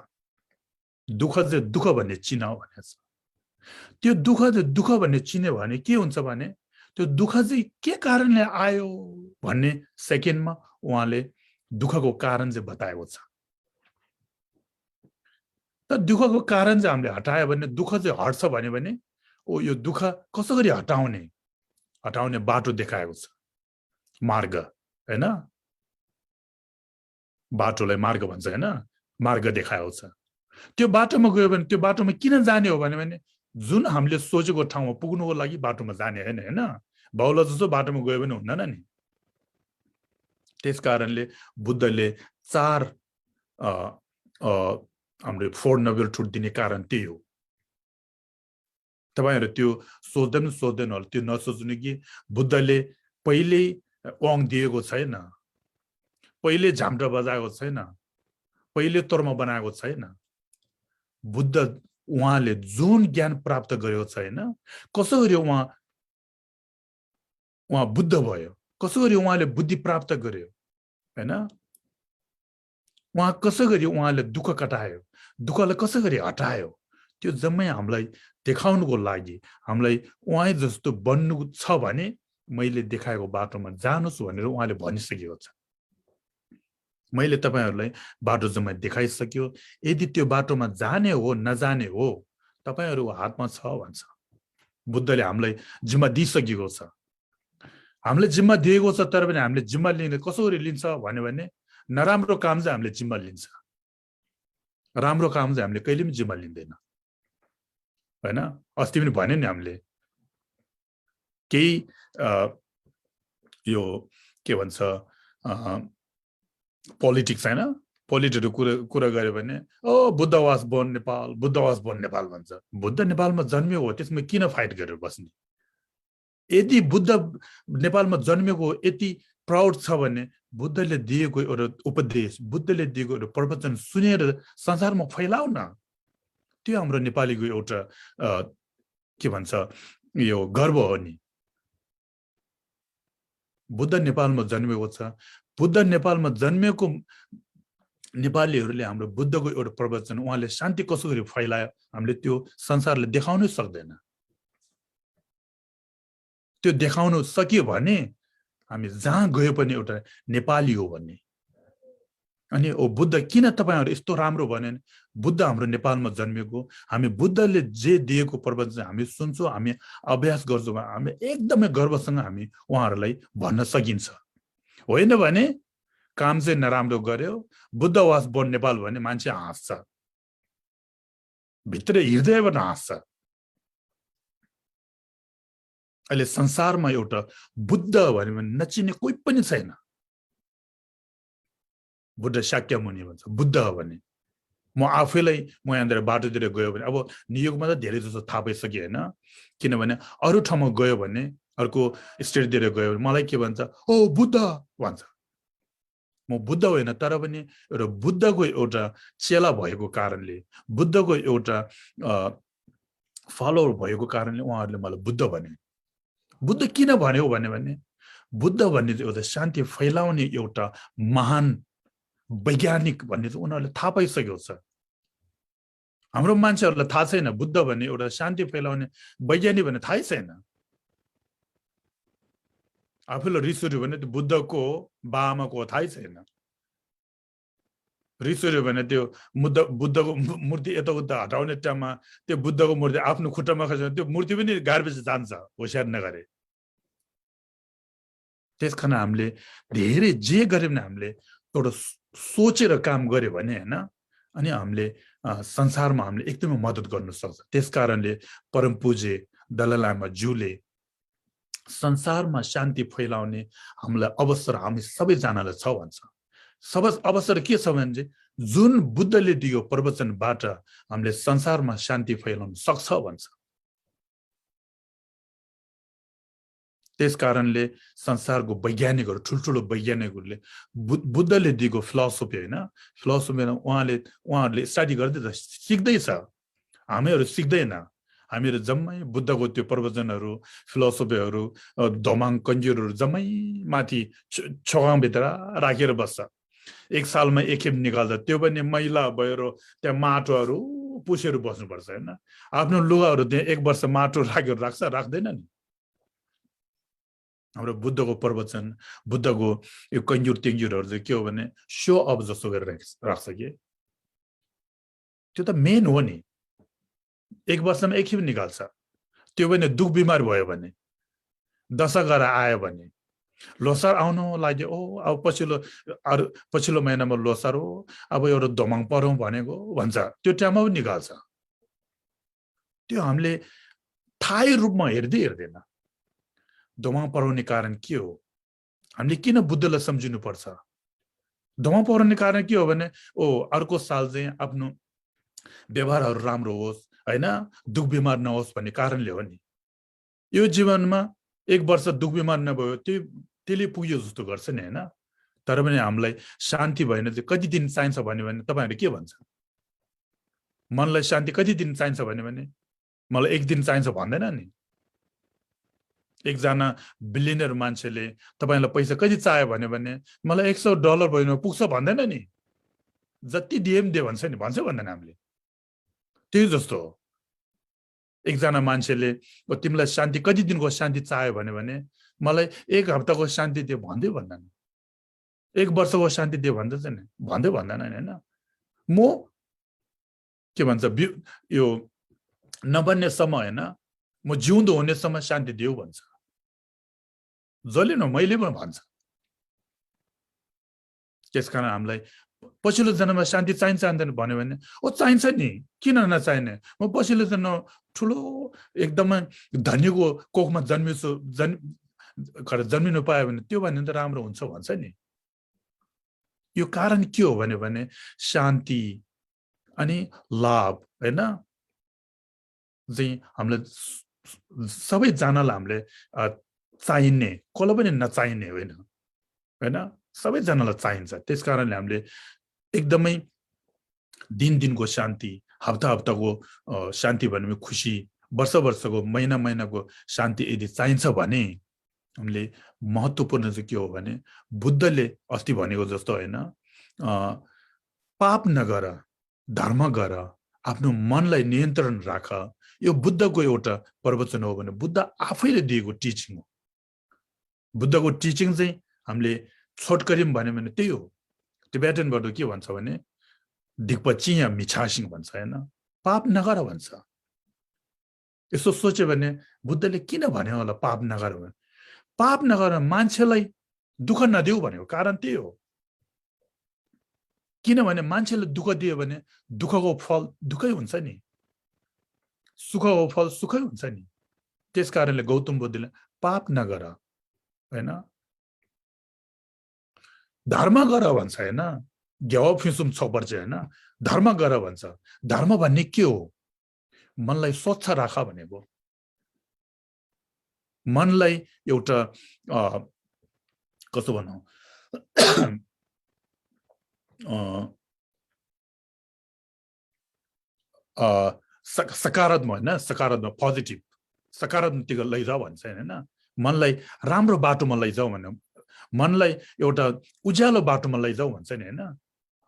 दुःख चाहिँ दुःख भन्ने चिन भनेको छ। त्यो दुःख चाहिँ दुःख भन्ने चिन्यो भने के हुन्छ भने त्यो दुःख चाहिँ के कारणले आयो भन्ने सेकेन्डमा उहाँले दुःखको कारण चाहिँ बताएको छ। त दुःखको कारण चाहिँ हामीले हटायो भने दुःख चाहिँ हट्छ भने ओ यो दुःख कसरी हटाउने बाटो देखाएको छ। मार्ग हैन? बाटोलाई मार्ग भन्छ हैन? मार्ग देखाएको छ। त्यो बाटोमा गयो भने त्यो बाटोमा किन जाने हो भने जुन हामीले सोचेको ठाउँमा पुग्नुको लागि बाटोमा जाने हैन? बाउला जस्तो बाटोमा गयो भने हुँदैन नि। त्यसकारणले बुद्धले 4 हाम्रो 4 नोबल ट्रुथ दिने कारण त्यही हो। तपाईहरु त्यो सोच्दैन होला, त्यो नसोच्नु कि बुद्धले पहिले ओङ दिएको छैन, पहिले झाम्टा बजाएको छैन, पहिले तोर्मा बनाएको छैन। बुद्ध उहाँले जुन ज्ञान प्राप्त गरेको छैन, कसरी उहाँ बुद्ध भयो, कसरी उहाँले बुद्धि प्राप्त गर्यो हैन, उहाँ कसरी उहाँले दुःख कटायो, दुःखलाई कसरी हटायो, त्यो जम्मै हामीलाई देखाउनुको लागि, हामीलाई उहाँ जस्तो बन्नु छ भने मैले देखाएको बाटोमा जानुस् भनेर उहाँले भनिसकेको छ। मैले तपाईहरुलाई बाटो जम्मै देखाइसक्यो, यदि त्यो बाटोमा जाने हो नजाने हो तपाईहरुको हातमा छ भन्छ। बुद्धले हामीलाई जिम्मा दिइसकेको छ, हामीले जिम्मा दिएको छ, तर पनि हामीले जिम्मा लिने कसरी लिन्छ भन्यो भने नराम्रो काम चाहिँ हामीले जिम्मा लिन्छ, राम्रो काम चाहिँ हामीले कहिले पनि जिम्मा लिँदैन हैन। अस्ति पनि भन्यो नि हामीले केही यो के भन्छ पोलिटिक्स हैन, पोलिटिक्सको कुरा गर्यो भने ओ बुद्ध वास बोर्न नेपाल, बुद्ध वास बोर्न नेपाल भन्छ। बुद्ध नेपालमा जन्मियो हो, त्यसमा किन फाइट गरेर बस्ने? यदि बुद्ध नेपालमा जन्मेको यति प्राउड छ भने बुद्धले दिएको एउटा उपदेश, बुद्धले दिएको एउटा प्रवचन सुनेर संसारमा फैलाउ न। त्यो हाम्रो नेपालीको एउटा के भन्छ यो गर्व हो नि। बुद्ध नेपालमा जन्मेको छ, बुद्ध नेपालमा जन्मेको नेपालीहरूले हाम्रो बुद्धको एउटा प्रवचन, उहाँले शान्ति कसरी फैलायो, हामीले त्यो संसारले देखाउनै सक्दैन। त्यो देखाउन सकियो भने हामी जहाँ गयो पनि एउटा नेपाली हो भन्ने। अनि ओ बुद्ध किन तपाईहरु यस्तो राम्रो भने बुद्ध हाम्रो नेपालमा जन्मेको, हामी बुद्धले जे दिएको प्रवचन हामी सुन्छौं, हामी अभ्यास गर्छौं, हामी एकदमै गर्वसँग हामी उहाँहरूलाई भन्न सकिन्छ। होइन भने काम चाहिँ नराम्रो गर्यो, बुद्ध वास बोर्न नेपाल भने मान्छे हाँस्छ, भित्र हृदयबाट हाँस्छ। अहिले संसारमा एउटा बुद्ध भन्यो भने नचिने कोही पनि छैन। बुद्ध शाक्यमुनि भन्छ, बुद्ध भने म आफैलाई म यहाँतिर बाटोतिर गयो भने, अब न्युयोर्कमा त धेरै जसो थाहा पाइसक्यो हैन, किनभने अरू ठाउँमा गयो भने, अर्को स्टेटतिर गयो भने मलाई के भन्छ, ओ बुद्ध भन्छ। म बुद्ध होइन, तर पनि एउटा बुद्धको एउटा चेला भएको कारणले, बुद्धको एउटा फलोवर भएको कारणले उहाँहरूले मलाई बुद्ध भने। बुद्ध किन भन्यो भने बुद्ध भन्ने चाहिँ एउटा शान्ति फैलाउने एउटा महान वैज्ञानिक भन्ने चाहिँ उनीहरूले थाहा पाइसकेको छ। हाम्रो मान्छेहरूलाई थाहा छैन बुद्ध भन्ने एउटा शान्ति फैलाउने वैज्ञानिक भन्ने थाहै छैन। आफूलाई रिस उठ्यो भने त्यो बुद्धको बाआमाको थाहै छैन। रिस उठ्यो भने त्यो बुद्धको मूर्ति यताउता हटाउने टाइममा त्यो बुद्धको मूर्ति आफ्नो खुट्टामा खस्यो भने त्यो मूर्ति पनि गार्बेज जान्छ, होसियार नगरे। त्यसकारण हामीले धेरै जे गर्यो भने हामीले एउटा सोचेर काम गर्यो भने हैन, अनि हामीले संसारमा हामीले एकदमै मद्दत गर्न सक्छ। त्यसकारणले परम पूज्य दलाई लामा ज्यूले संसारमा शान्ति फैलाउने हामीलाई अवसर हामी सबैजनालाई छ भन्छ। सब अवसर के छ भने जुन बुद्धले दियो प्रवचनबाट हामीले संसारमा शान्ति फैलाउन सक्छ भन्छ। त्यसकारणले संसारको वैज्ञानिकहरू, ठुल्ठुलो वैज्ञानिकहरूले बुद्धले दिएको फिलोसफी हैन, फिलोसफीमा उहाँहरूले स्टडी गर्दै सिक्दैछ, हामीहरू सिक्दैन। हामीहरू जम्मै बुद्धको त्यो प्रवचनहरू, फिलोसफीहरू, धमाङ कन्जुरहरू जम्मै माथि छोगाङभित्र राखेर बस्छ। एक सालमा एकखेप निकाल्दा त्यो पनि मैला भएर त्यहाँ माटोहरू पुसेर बस्नुपर्छ हैन। आफ्नो लुगाहरू त्यहाँ एक वर्ष माटो राखेर राख्छ, राख्दैन नि। हाम्रो बुद्धको प्रवचन, बुद्धको यो कन्जुर तेन्जुरहरू चाहिँ के हो भने सो अफ जस्तो गरेर राख्छ कि त्यो त मेन हो नि। एक वर्षमा एकखेप निकाल्छ, त्यो पनि दुख बिमार भयो भने, दशहरा आयो भने, लोसार आउनु लाग्यो, ओ अब पछिल्लो महिनामा लोसार हो, अब एउटा धमाङ परौँ भनेको भन्छ, त्यो टाइममा पनि निकाल्छ। त्यो हामीले थाहै रूपमा हेर्दैन। धमाङ पराउने कारण के हो? हामीले किन बुद्धलाई सम्झिनु पर्छ? धमाङ पराउने कारण के हो भने ओ अर्को साल चाहिँ आफ्नो व्यवहारहरू राम्रो होस्, हैन दुख बिमार नहोस् भन्ने कारणले हो नि यो जीवनमा एक वर्ष दुख बिमार नभयो त्यसले पुग्यो जस्तो गर्छ नि हैन तर पनि हामीलाई शान्ति भएन चाहिँ कति दिन चाहिन्छ भने तपाईहरु के भन्छ मनलाई शान्ति कति दिन चाहिन्छ भने मलाई एक दिन चाहिन्छ भन्दैन नि एकजना बिलियनर मान्छेले तपाईलाई पैसा कति चाहियो भने मलाई $100 भएन पुग्छ भन्दैन नि जति दिएम दे भन्छ नि भन्छ भन्दैन हामीले त्यही जस्तो हो एकजना मान्छेले तिमीलाई शान्ति कति दिनको शान्ति चाहियो भने मलाई एक हप्ताको शान्ति दिए भन्दै भन्दैन एक वर्षको शान्ति दिए भन्दछ नि भन्दै भन्दैन हैन म के भन्छ यो नबन्ने समय हैन म जिउँदो हुनेसम्म शान्ति दिउ भन्छ जले न मैले पनि भन्छ त्यसकारण हामीलाई पछिल्लो जन्ममा शान्ति चाहिन्छ भन्दैन भन्यो भने ओ चाहिन्छ नि किन नचाहिने म पछिल्लो जन्म ठुलो एकदमै धनीको कोखमा जन्मिनु पायो भने त्यो भन्ने त राम्रो हुन्छ भन्छ नि यो कारण के हो भने शान्ति अनि लाभ हैन चाहिँ हामीलाई सबै जनालाई हामीले चाहिने कसलाई पनि नचाहिने होइन हैन सबै जनालाई चाहिन्छ त्यसकारणले हामीले एकदमै दिनको शान्ति हप्ताको शान्ति भन्ने खुसी वर्षको महिनाको शान्ति यदि चाहिन्छ भने हामीले महत्त्वपूर्ण चाहिँ के हो भने बुद्धले अस्ति भनेको जस्तो हैन पाप नगर धर्म गर आफ्नो मनलाई नियन्त्रण राख यो बुद्धको एउटा प्रवचन हो भने बुद्ध आफैले दिएको टिचिङ हो बुद्धको टिचिङ चाहिँ हामीले छोटकरीमा भन्यो भने त्यही हो टिबेटनबाट के भन्छ भने दिक्पचिया मिछासिङ भन्छ हैन पाप नगर भन्छ यसो सोच्यो भने बुद्धले किन भन्यो होला पाप नगर भने पाप नगर मान्छेलाई दुःख नदेऊ भनेको कारण त्यही हो किनभने मान्छेले दुःख दियो भने दुःखको फल दुःखै हुन्छ नि सुखको फल सुखै हुन्छ नि त्यसकारणले गौतम बुद्धले पाप नगर हैन धर्म गर भन्छ हैन ग्याव फिसुम छपर्छ हैन धर्म गर भन्छ धर्म भन्ने के हो मनलाई स्वच्छ राख भनेको मनलाई एउटा कस्तो भनौं सकारात्मक हैन सकारात्मक पोजिटिभ सकारात्मकतिर लैजाऊ भन्छ हैन मनलाई राम्रो बाटोमा लैजाऊ भन्ने मनलाई एउटा उज्यालो बाटोमा लैजाऊ भन्छ नि हैन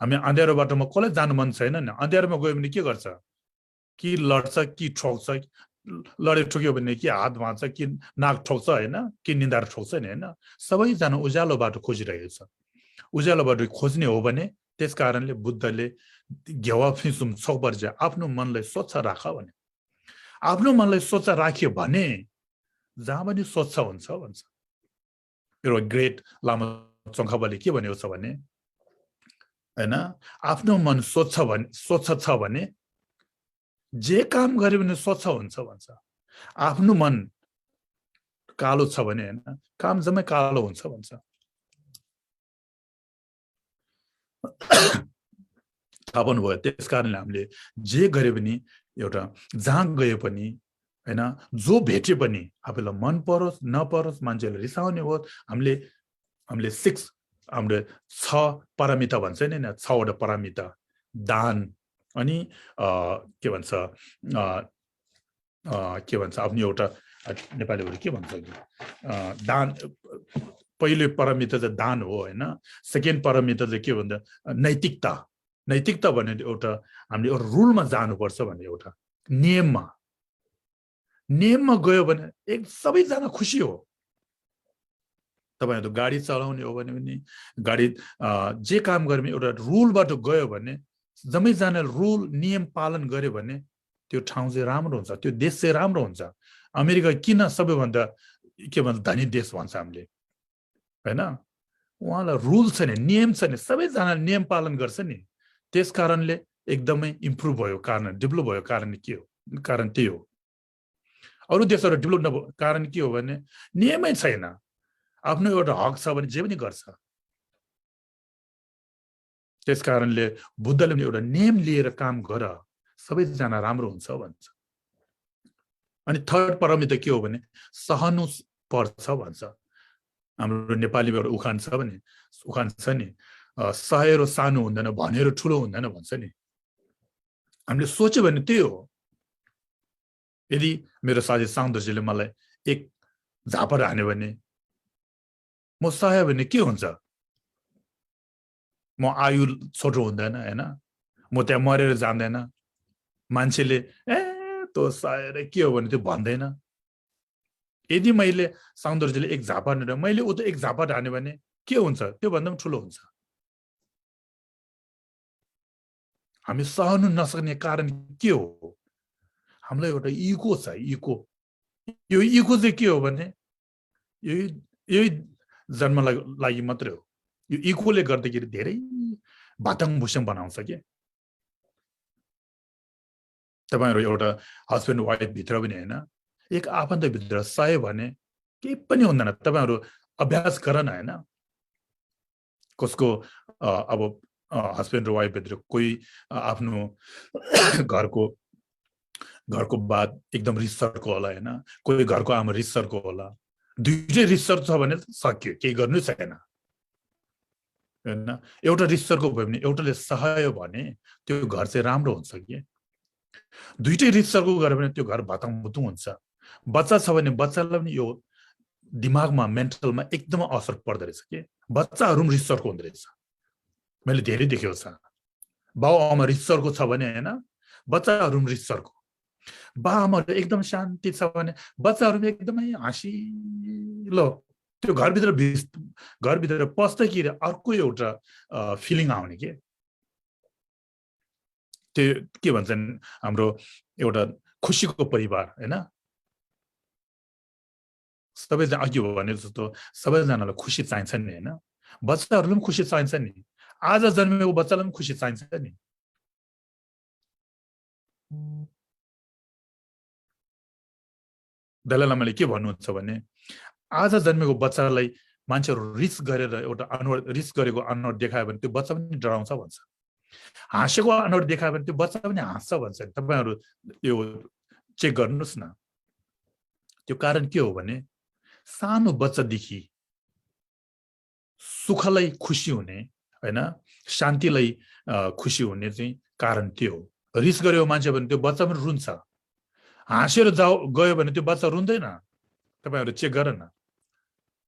हामी अँध्यारो बाटोमा कसलाई जानु मन छैन नि अँध्यारोमा गयो भने के गर्छ कि लड्छ कि ठोक्छ लडे ठोक्यो भने कि हात भाँच्छ कि नाक ठोक्छ हैन कि निधार ठोक्छ नि हैन सबैजना उज्यालो बाटो खोजिरहेको छ उज्यालो बाटो खोज्ने हो भने त्यसकारणले बुद्धले घेवा फिसुम छपर्छ आफ्नो मनलाई स्वच्छ राख भने आफ्नो मनलाई स्वच्छ राख्यो भने जहाँ पनि स्वच्छ हुन्छ भन्छ एउटा ग्रेट लामा चङ्खाबाले के भनेको छ भने हैन आफ्नो मन स्वच्छ छ भने जे काम गरे भने स्वच्छ हुन्छ भन्छ आफ्नो मन कालो छ भने हैन काम जम्मै कालो हुन्छ भन्छ थाहा पाउनुभयो त्यसकारणले हामीले जे गरे पनि एउटा जहाँ गए पनि हैन जो भेटे पनि आफूलाई मन परोस् नपरोस् मान्छेले रिसाउने हो हामीले 6 पारमिता भन्छ नि 6 वटा पारमिता दान अनि के भन्छ आफ्नो एउटा नेपालीहरु के भन्छ दान पहिलो पारमिता चाहिँ दान हो हैन सेकेन्ड पारमिता चाहिँ के भन्छ नैतिकता भन्ने एउटा हामीले एउटा रुलमा जानुपर्छ भन्ने एउटा नियममा गयो भने एक सबैजना खुसी हो तपाईहरु गाडी चलाउने हो भने पनि गाडी जे काम गर्ने एउटा रुलबाट गयो भने जम्मैजना रुल नियम पालन गर्यो भने त्यो ठाउँ चाहिँ राम्रो हुन्छ त्यो देश चाहिँ राम्रो हुन्छ अमेरिका किन सबैभन्दा के भन्छ धनी देश भन्छ हामीले हैन उहाँलाई रुल छ नि नियम छ नि सबैजना नियम पालन गर्छ नि त्यसकारणले एकदमै इम्प्रुभ भयो कारण डेभलप भयो कारण के हो कारण त्यही हो अरु देशहरु डेभलप नभएको कारण के हो भने नियमै छैन आफ्नो एउटा हक छ भने जे पनि गर्छ त्यसकारणले बुद्धले एउटा नियम लिएर काम गर सबैजना राम्रो हुन्छ भन्छ। अनि थर्ड परमित के हो भने सहनु पर्छ भन्छ। हाम्रो नेपालीमा एउटा उखान छ भने उखान छ नि, सहेर सानो हुँदैन भनेर ठुलो हुँदैन भन्छ नि। हामीले सोच्यो भने त्यही हो। यदि मेरो साथी साउन्दर्यले मलाई एक झापड हान्यो भने म सह्यो भने के हुन्छ? म आयु छोटो हुँदैन हैन, म त्यहाँ मरेर जान्दैन, मान्छेले त्यो सहेर के हो भने त्यो भन्दैन। यदि मैले साउन्दर्यले एक झापड हानेर मैले उता एक झापड हान्यो भने के हुन्छ? त्यो भन्दा पनि ठुलो हुन्छ। हामी सहनु नसक्ने कारण के हो? हामीलाई एउटा इगो छ। इगो, यो इगो चाहिँ के हो भने यही जन्मलाई लागि मात्रै हो। यो इगोले गर्दाखेरि धेरै भातङ भुसङ बनाउँछ के। तपाईहरु एउटा हस्बेन्ड वाइफ भित्र पनि हैन, एक आफन्त भित्र सह्यो भने केही पनि हुँदैन। तपाईहरु अभ्यास गर न हैन। कसको अब हस्बेन्ड र वाइफ भित्र कोही आफ्नो घरको बात एकदम रिसर्को होला हैन, कोही घरको आमा रिसर्को होला। दुईटै रिसर्च छ भने सक्यो, केही गर्नु छैन हैन। एउटा रिसर्को भयो भने एउटाले सहायो भने त्यो घर चाहिँ राम्रो हुन्छ के। दुईटै रिसर्को गरे भने त्यो घर भताङभुतुङ हुन्छ। बच्चा छ भने बच्चालाई पनि यो दिमागमा मेन्टलमा एकदमै असर पर्दो रहेछ के। बच्चाहरु पनि रिसर्को हुँदो रहेछ। मैले धेरै देखेको छ। बाउ आमा रिसर्को छ भने हैन, बच्चाहरु पनि रिसर्को। बा आमाहरु एकदम शान्ति छ भने बच्चाहरु पनि एकदमै हाँसिलो। त्यो घरभित्र पस्दाखेरि अर्को एउटा फिलिङ आउने के। त्यो के भन्छन् हाम्रो एउटा खुशीको परिवार हैन। सबैजना अघि भने जस्तो सबैजनालाई खुशी चाहिन्छ नि हैन। बच्चाहरुलाई पनि खुशी चाहिन्छ नि। आज जन्मेको बच्चालाई पनि खुशी चाहिन्छ नि। दलाइ लामाले के भन्नुहुन्छ भने आज जन्मेको बच्चालाई मान्छेहरु रिस गरेर एउटा अनुहार रिस गरेको अनुहार देखायो भने त्यो बच्चा पनि डराउँछ भन्छ। हाँसेको अनुहार देखायो भने त्यो बच्चा पनि हाँस्छ भन्छ। तपाईहरु यो चेक गर्नुस् न। त्यो कारण के हो भने सानो बच्चादेखि सुखलाई खुशी हुने हैन, शान्तिलाई खुशी हुने चाहिँ कारण त्यो हो। रिस गरेको मान्छे भने त्यो बच्चा पनि रुन्छ। हाँसेर गयो भने त्यो बच्चा रुँदैन। तपाईहरु चेक गर न।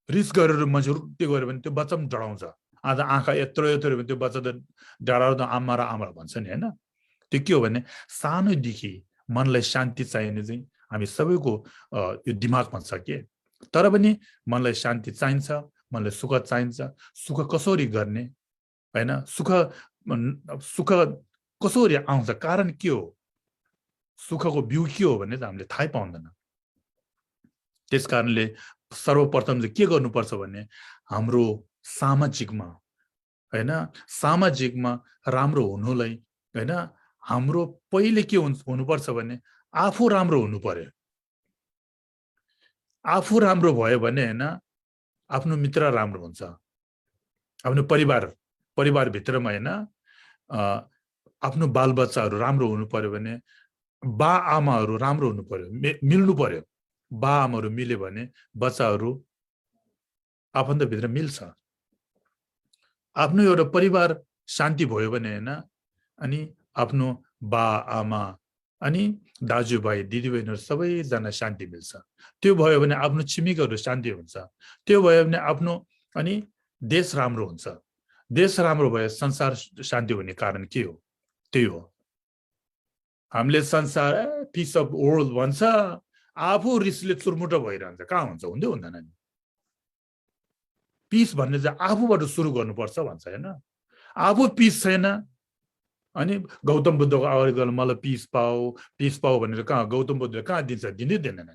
रिस गरेर मान्छे त्यो गर्यो भने त्यो बच्चा पनि डराउँछ। आज आँखा यत्रो यत्रो भने त्यो बच्चा त डराउँदा आमा र आमा भन्छ नि हैन। त्यो के हो भने सानोदेखि मनलाई शान्ति चाहिने चाहिँ हामी सबैको यो दिमागमा छ के। तर पनि मनलाई शान्ति चाहिन्छ, मनलाई सुख चाहिन्छ। सुख कसरी गर्ने हैन, सुख कसरी आउँछ, कारण के हो, सुखको बिउ के हो भन्ने हामीले थाहै पाउँदैन। त्यसकारणले सर्वप्रथम चाहिँ के गर्नुपर्छ भने हाम्रो सामाजिकमा हैन, सामाजिकमा राम्रो हुनुलाई हैन, हाम्रो पहिले के हुनुपर्छ भने आफू राम्रो हुनु पर्यो। आफू राम्रो भयो भने हैन आफ्नो मित्र राम्रो हुन्छ। आफ्नो परिवार भित्रमा हैन आफ्नो बालबच्चाहरु राम्रो हुनु पर्यो भने बा आमाहरु राम्रो हुनु पर्यो, मिल्नु पर्यो। बा आमाहरु मिल्यो भने बच्चाहरु आफन्त भित्र मिल्छ। आफ्नो एउटा परिवार शान्ति भयो भने हैन अनि आफ्नो बा आमा अनि दाजुभाइ दिदीबहिनीहरु सबैजना शान्ति मिल्छ। त्यो भयो भने आफ्नो छिमेकीहरु शान्ति हुन्छ। त्यो भयो भने आफ्नो अनि देश राम्रो हुन्छ। देश राम्रो भए संसार शान्ति हुने कारण के हो? त्यही हो। हामीले संसार पिस अफ वर्ल्ड भन्छ, आफू रिसले चुरमुटो भइरहन्छ। कहाँ हुन्छ? हुँदै हुँदैन नि। पिस भन्ने चाहिँ आफूबाट सुरु गर्नुपर्छ भन्छ हैन। आफू पिस छैन अनि गौतम बुद्धको अगाडि गएर मलाई पिस पाऊ भनेर कहाँ गौतम बुद्धले कहाँ दिन्छ? दिनै दिँदैन।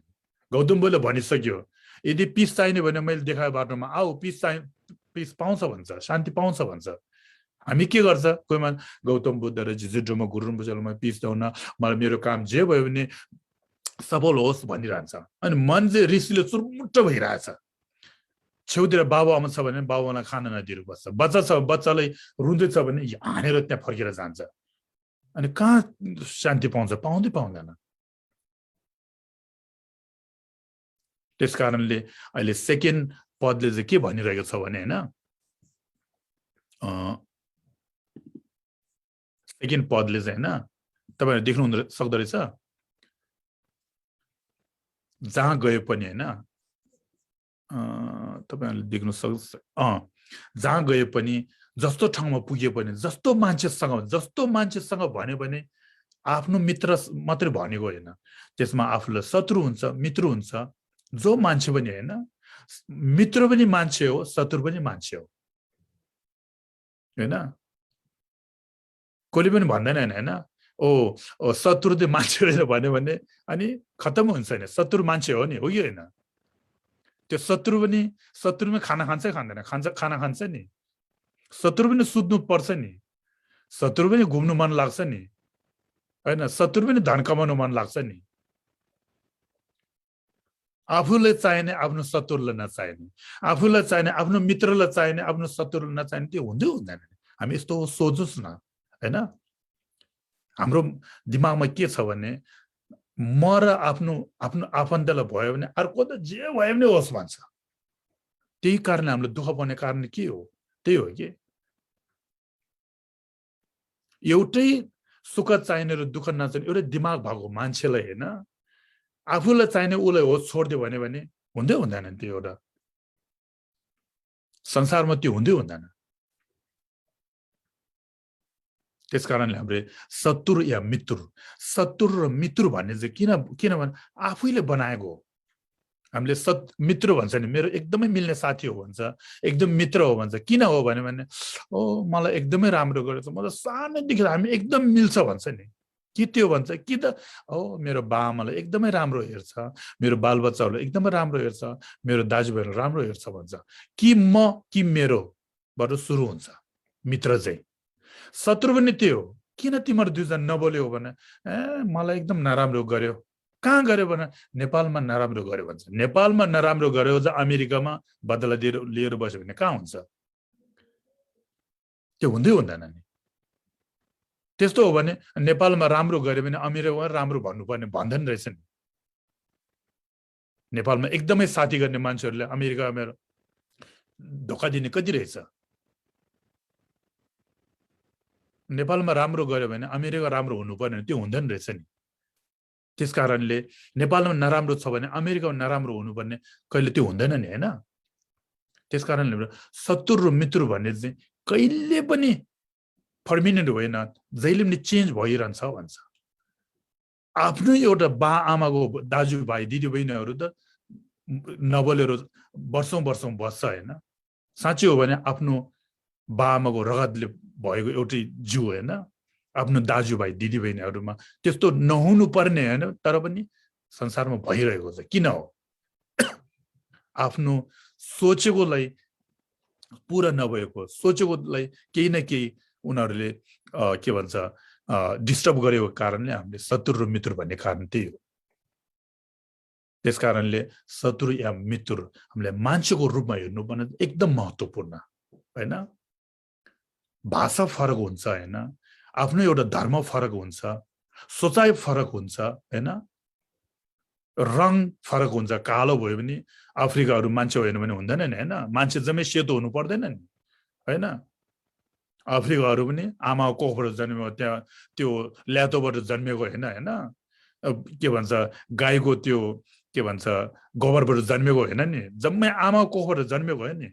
गौतम बुद्धले भनिसक्यो, यदि पिस चाहिने भने मैले देखाएको बाटोमा आऊ, पिस पाउँछ भन्छ, शान्ति पाउँछ भन्छ। हामी के गर्छ? कोही मान्छे गौतम बुद्ध र जिजुडोमा गुरुङमा पिस ल्याउन, मलाई मेरो काम जे भयो भने सफल होस् भनिरहन्छ। अनि मन चाहिँ रिसले चुरमुट्ट भइरहेछ। छेउतिर बाबु आमा छ भने बाबु आमालाई खाना नदिएर बस्छ। बच्चा छ, बच्चालाई रुँदैछ भने हानेर त्यहाँ फर्केर जान्छ। अनि कहाँ शान्ति पाउँछ? पाउँदैन। त्यसकारणले अहिले सेकेन्ड पदले चाहिँ के भनिरहेको छ भने हैन, सेकेन्ड पदले चाहिँ हैन, तपाईहरु देख्नु सक्दो रहेछ, जहाँ गए पनि हैन, तपाईहरुले देख्नु सक्छ, जहाँ गए पनि, जस्तो ठाउँमा पुगे पनि, जस्तो मान्छेसँग भन्यो भने आफ्नो मित्र मात्रै भनेको होइन, त्यसमा आफूलाई शत्रु हुन्छ, मित्र हुन्छ, जो मान्छे पनि हैन, मित्र पनि मान्छे हो, शत्रु पनि मान्छे हो हैन। कोही पनि भन्दैन हैन, ओ शत्रु चाहिँ मान्छे रहेछ भन्यो भने अनि खतम हुन्छ नि, शत्रु मान्छे हो नि, हो कि हैन? त्यो शत्रुमा खाना खान्छ खाँदैन, खाना खान्छ नि, शत्रु पनि सुत्नु पर्छ नि, शत्रु पनि घुम्नु मन लाग्छ नि हैन, शत्रु पनि धन कमाउनु मन लाग्छ नि। आफूले चाहिने आफ्नो शत्रुलाई नचाहिने, आफूलाई चाहिने आफ्नो मित्रलाई चाहिने आफ्नो शत्रुलाई नचाहिने, त्यो हुँदैन। हामी यस्तो सोचोस् न हैन। हाम्रो दिमागमा के छ भने म र आफ्नो आफन्तलाई भयो भने अर्को त जे भयो भने होस् भन्छ। त्यही कारणले हामीलाई दुःख पर्ने कारण के हो? त्यही हो कि एउटै सुख चाहिने र दुःख नचाहिने एउटै दिमाग भएको मान्छेलाई हैन, आफूलाई चाहिने उलाई होस् छोड्दियो भने हुँदैन त्यो एउटा संसारमा, त्यो हुँदैन। त्यसकारणले हामीले शत्रु या मित्र, शत्रु र मित्र भन्ने चाहिँ किनभने आफैले बनाएको हो। हामीले मित्र भन्छ नि, मेरो एकदमै मिल्ने साथी हो भन्छ, एकदम मित्र हो भन्छ। किन हो भने मलाई एकदमै राम्रो गरेछ, मलाई सानैदेखि हामी एकदम मिल्छ भन्छ नि। कि त्यो भन्छ कि त मेरो बाआमालाई एकदमै राम्रो हेर्छ, मेरो बालबच्चाहरूलाई एकदमै राम्रो हेर्छ, मेरो दाजुभाइलाई राम्रो हेर्छ भन्छ। कि मेरो बाट सुरु हुन्छ मित्र चाहिँ। शत्रु पनि त्यो हो, किन तिम्रो दुईजना नबोल्यो भने मलाई एकदम नराम्रो गर्यो। कहाँ गर्यो भने नेपालमा नराम्रो गर्यो भन्छ। नेपालमा नराम्रो गर्यो चाहिँ अमेरिकामा बदला लिएर बस्यो भने कहाँ हुन्छ? त्यो हुँदैन नि। त्यस्तो हो भने नेपालमा राम्रो गर्यो भने अमेरिकामा राम्रो भन्नुपर्ने भन्दैन रहेछ नि। नेपालमा एकदमै साथी गर्ने मान्छेहरूले अमेरिकामा धोका दिने कति रहेछ? नेपालमा राम्रो गर्यो भने अमेरिका राम्रो हुनुपर्ने, त्यो हुँदैन रहेछ नि। त्यसकारणले नेपालमा नराम्रो छ भने अमेरिकामा नराम्रो हुनुपर्ने कहिले त्यो हुँदैन नि हैन। त्यसकारणले शत्रु र मित्र भन्ने चाहिँ कहिले पनि पर्मिनेन्ट होइन, जहिले पनि चेन्ज भइरहन्छ भन्छ। आफ्नो एउटा बा आमाको दाजुभाइ दिदीबहिनीहरू त नबोलेर वर्षौं बस्छ हैन। साँच्चै हो भने आफ्नो बा आमाको रगतले भएको एउटै जिउ हैन, आफ्नो दाजुभाइ दिदीबहिनीहरूमा त्यस्तो नहुनु पर्ने हैन, तर पनि संसारमा भइरहेको छ। किन हो? आफ्नो सोचेकोलाई पूरा नभएको, सोचेकोलाई केही न केही उनीहरूले के भन्छ डिस्टर्ब गरेको कारणले हामीले शत्रु र मित्र भन्ने कारण त्यही हो। त्यसकारणले शत्रु या मित्र हामीले मान्छेको रूपमा हेर्नुपर्ने एकदम महत्त्वपूर्ण हैन। भाषा फरक हुन्छ हैन, आफ्नो एउटा धर्म फरक हुन्छ, सोचाइ फरक हुन्छ हैन, रङ फरक हुन्छ। कालो भयो भने अफ्रिकाहरू मान्छे होइन भने हुँदैन नि हैन, मान्छे जम्मै सेतो हुनु पर्दैन नि हैन। अफ्रिकाहरू पनि आमाको कोखबाट जन्मेको, त्यहाँ त्यो ल्यातोबाट जन्मेको हैन, के भन्छ गाईको त्यो के भन्छ गोबरबाट जन्मेको होइन नि, जम्मै आमाको कोखबाट जन्मेको हो नि।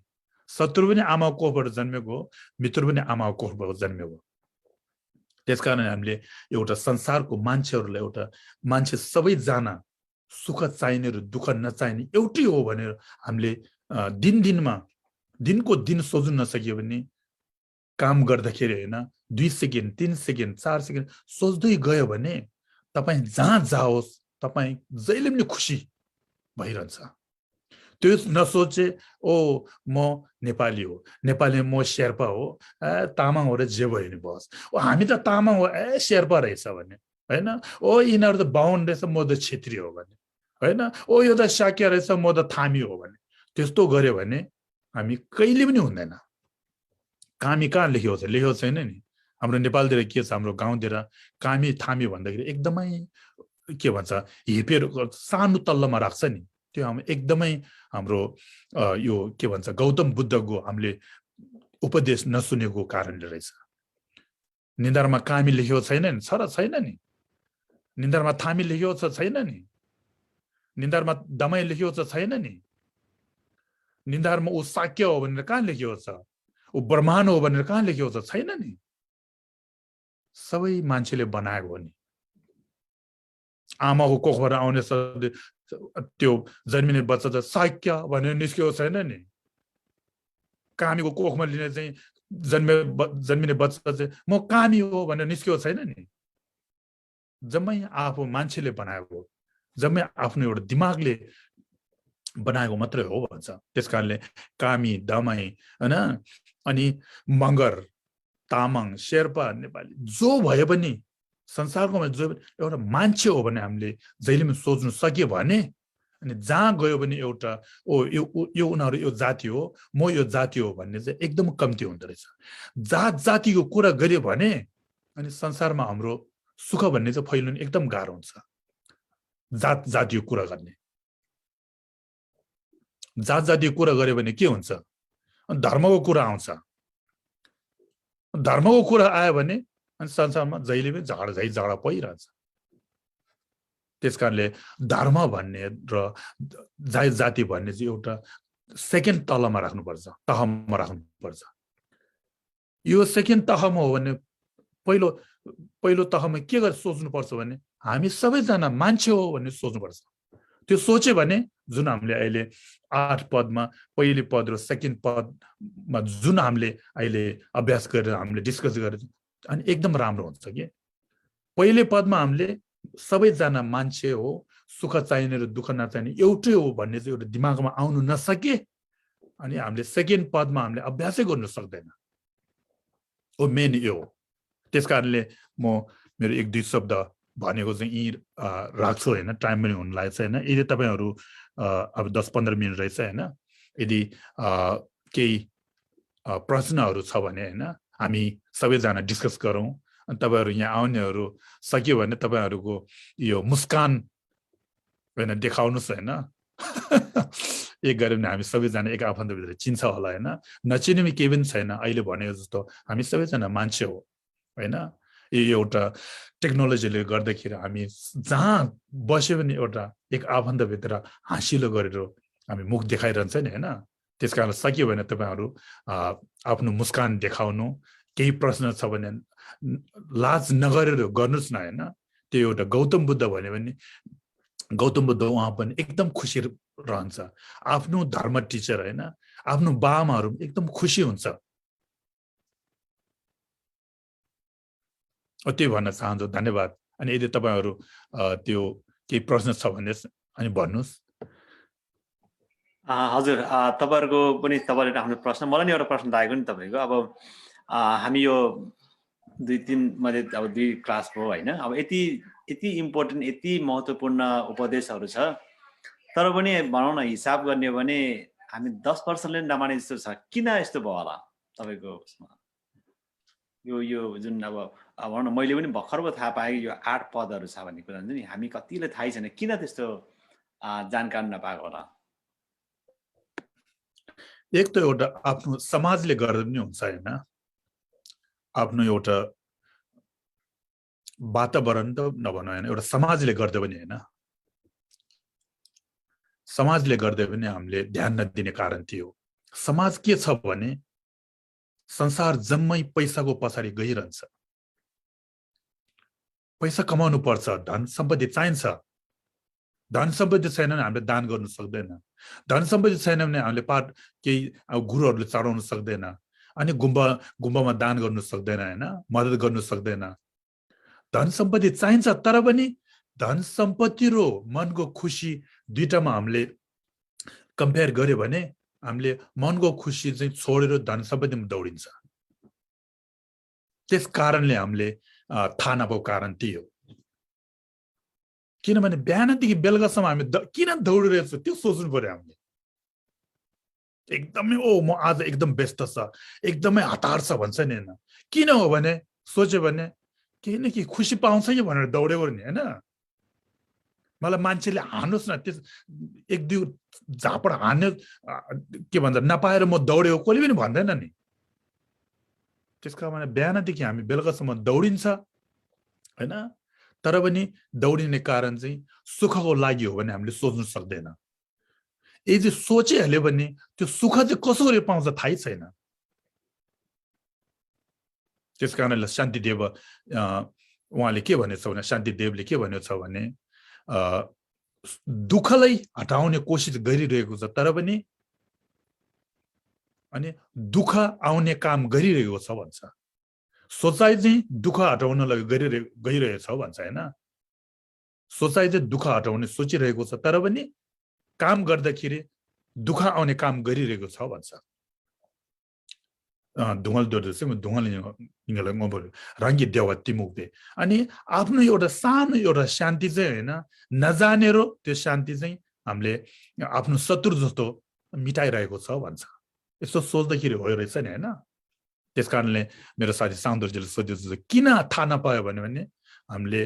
शत्रु पनि आमाको कोखबाट जन्मेको हो, मित्र पनि आमाको कोखबाट जन्मेको। त्यसकारण हामीले एउटा संसारको मान्छेहरूलाई, एउटा मान्छे सबैजना सुख चाहिने र दुःख नचाहिने एउटै हो भनेर हामीले दिनको दिन सोच्नु नसकियो भने, काम गर्दाखेरि होइन 2 सेकेन्ड 3 सेकेन्ड 4 सेकेन्ड सोच्दै गयो भने तपाईँ जहाँ जाओस् तपाईँ जहिले पनि खुसी भइरहन्छ। त्यो नसोचे म नेपाली हो, नेपाली म शेर्पा हो, तामाङ हो र जे भयो नि बस, हामी त तामाङ हो शेर्पा रहेछ भने हैन, यिनीहरू त बाहुन रहेछ म त क्षेत्री हो भने हैन, यो त साक्य रहेछ म त थामी हो भने, त्यस्तो गर्यो भने हामी कहिले पनि हुँदैन। हामी कहाँ लेखेको छैन नि, हाम्रो नेपालतिर के छ हाम्रो गाउँतिर कामी थामी भन्दाखेरि एकदमै के भन्छ हिपेर सानो तल्लोमा राख्छ नि त्यो हामी एकदमै हाम्रो यो के भन्छ गौतम बुद्धको हामीले उपदेश नसुनेको कारणले रहेछ निधारमा कामी लेखेको छैन नि छ र छैन नि निधारमा थामी लेखेको छ छैन नि निधारमा दमाई लेखेको छ छैन नि निधारमा ऊ शाक्य हो भनेर कहाँ लेखेको छ ऊ ब्रह्माण्ड हो भनेर कहाँ लेखेको छ छैन नि सबै मान्छेले बनाएको हो नि आमाको कोखबाट आउने त्यो जन्मिने बच्चा त शाक्य भनेर निस्केको छैन नि कामीको कोखमा लिने चाहिँ जन्मिने बच्चा चाहिँ म कामी हो भनेर निस्केको छैन नि जम्मै आफू मान्छेले बनाएको जम्मै आफ्नो एउटा दिमागले बनाएको मात्रै हो भन्छ त्यसकारणले कामी दमाई हैन अनि मगर तामाङ शेर्पा नेपाली जो भए पनि संसारको जो एउटा मान्छे हो भने हामीले जहिले पनि सोच्नु सक्यो भने अनि जहाँ गयो भने एउटा यो उनीहरू यो जाति हो म यो जाति हो भन्ने चाहिँ एकदम कम्ती हुँदो रहेछ जात जातिको कुरा गर्यो भने अनि संसारमा हाम्रो सुख भन्ने चाहिँ फैलिनु एकदम गाह्रो हुन्छ जात जातिको कुरा गर्ने जात जातिको कुरा गर्यो भने के हुन्छ धर्मको कुरा आउँछ धर्मको कुरा आयो भने अनि संसारमा जहिले पनि झगडा परिरहन्छ त्यसकारणले धर्म भन्ने र जात जाति भन्ने चाहिँ एउटा सेकेन्ड तलमा राख्नुपर्छ तहमा राख्नुपर्छ यो सेकेन्ड तहमा हो भने पहिलो तहमा के गरेर सोच्नुपर्छ भने हामी सबैजना मान्छे हो भन्ने सोच्नुपर्छ त्यो सोच्यो भने जुन हामीले अहिले 8 पदमा पहिलो पद र सेकेन्ड पदमा जुन हामीले अहिले अभ्यास गरेर हामीले डिस्कस गरेर अनि एकदम राम्रो हुन्छ के पहिलो पदमा हामीले सबैजना मान्छे हो सुख चाहिने र दुःख नचाहिने एउटै हो भन्ने चाहिँ एउटा दिमागमा आउनु नसके अनि हामीले सेकेन्ड पदमा हामीले अभ्यासै गर्न सक्दैन ओ मेन यो त्यसकारणले म मेरो एक दुई शब्द भनेको चाहिँ यी राख्छु हैन टाइम पनि हुन लागेछ हैन यदि तपाईहरु अब 10-15 मिनेट रहेछ हैन यदि केही प्रश्नहरु छ भने हैन हामी सबैजना डिस्कस गरौँ अनि तपाईहरु यहाँ आउनेहरु सक्यो भने तपाईहरुको यो मुस्कान हैन देखाउनुस् हैन एक गरे भने हामी सबैजना एक आफन्त भित्र चिन्छ होला हैन नचिने केही पनि छैन अहिले भनेको जस्तो हामी सबैजना मान्छे हो हैन यो एउटा टेक्नोलोजीले गर्दाखेरि हामी जहाँ बसे पनि एउटा एक आफन्त भित्र हाँसिलो गरेर हामी मुख देखाइरहन्छ नि हैन त्यसकारण सकियो भने तपाईहरु आफ्नो मुस्कान देखाउनु केही प्रश्न छ भने लाज नगरेर गर्नुस् न हैन त्यो एउटा गौतम बुद्ध भन्यो भने गौतम बुद्ध उहाँ पनि एकदम खुसी रहन्छ आफ्नो धर्म टिचर हैन आफ्नो बामाहरु एकदम खुसी हुन्छ त्यही भन्न चाहन्छु धन्यवाद अनि यदि तपाईहरु त्यो केही प्रश्न छ भने अनि भन्नुस् हजुर तपाईहरुको पनि तपाईहरुले आफ्नो प्रश्न मलाई नि एउटा प्रश्न लागेको नि तपाईको अब हामी यो 2-3 मध्ये अब 2 क्लास भयो हैन अब यति इम्पोर्टेन्ट यति महत्त्वपूर्ण उपदेशहरु छ तर पनि भनौं न हिसाब गर्ने हो भने हामी 10% नमाने जस्तो छ किन यस्तो भयो होला तपाईको यो जुन अब भनौं न मैले पनि भर्खरको थाहा पाएँ यो 8 पदहरु छ भन्ने कुरा हुन्छ नि हामी कतिले थाहै छैन किन त्यस्तो जानकारी नपाएको होला एक त एउटा आफ्नो समाजले गर्दा पनि हुन्छ हैन आफ्नो एउटा वातावरण त नभनौ हैन एउटा समाजले गर्दा पनि हैन समाजले गर्दा पनि हामीले ध्यान नदिने कारण थियो समाज के छ भने संसार जम्मै पैसाको पछाडी गइरहन्छ पैसा कमाउनु पर्छ धन सम्पत्ति चाहिन्छ धन सम्पत्ति छैन भने हामीले दान गर्न सक्दैन धन सम्पत्ति छैन भने हामीले पाठ केही गुरुहरुले चढाउन सक्दैन अनि गुम्बामा दान गर्न सक्दैन हैन मद्दत गर्न सक्दैन धन सम्पत्ति चाहिन्छ तर पनि धन सम्पत्ति र मनको खुशी दुईटामा हामीले कम्पेयर गर्यो भने हामीले मनको खुशी चाहिँ छोडेर धन सम्पत्तिमा दौडिन्छ त्यस कारणले हामीले थाहा नपाएको कारण त्यो किनभने बिहानदेखि बेलुकासम्म हामी किन दौडिरहेछौँ त्यो सोच्नु पर्यो हामीले एकदमै म आज एकदम व्यस्त छ एकदमै हतार छ भन्छ नि हैन किन हो भने सोच्यो भने केही न केही खुसी पाउँछ कि भनेर दौडेको नि हैन मलाई मान्छेले हान्नुस् न त्यस एक दुई झापड हान्यो के भन्छ नपाएर म दौडेको कोही पनि भन्दैन नि त्यसका भने बिहानदेखि हामी बेलुकासम्म दौडिन्छ हैन तर पनि दौडिने कारण चाहिँ सुखको लागि हो भने हामीले सोच्न सक्दैन यदि सोचिहाल्यो भने त्यो सुख चाहिँ कसरी पाउँछ थाहै छैन त्यसकारणले शान्तिदेव उहाँले के भनेछ भने शान्तिदेवले के भनेको छ भने दुःखलाई हटाउने कोसिस गरिरहेको छ तर पनि अनि दुःख आउने काम गरिरहेको छ भन्छ सोचाइ चाहिँ दुःख हटाउनलाई गइरहेको छ भन्छ हैन सोचाइ चाहिँ दुःख हटाउने सोचिरहेको छ तर पनि काम गर्दाखेरि दुःख आउने काम गरिरहेको छ भन्छ ढुङ्गल दोर्दैछ ढुङ्गल रङ्गी देवा तिमुक्दे अनि आफ्नो एउटा सानो एउटा शान्ति चाहिँ हैन नजानेर त्यो शान्ति चाहिँ हामीले आफ्नो शत्रु जस्तो मिटाइरहेको छ भन्छ यसो सोच्दाखेरि हो रहेछ नि हैन त्यसकारणले मेरो साथी सान्दरजीले सोध्यो किन थाहा नपायो भने हामीले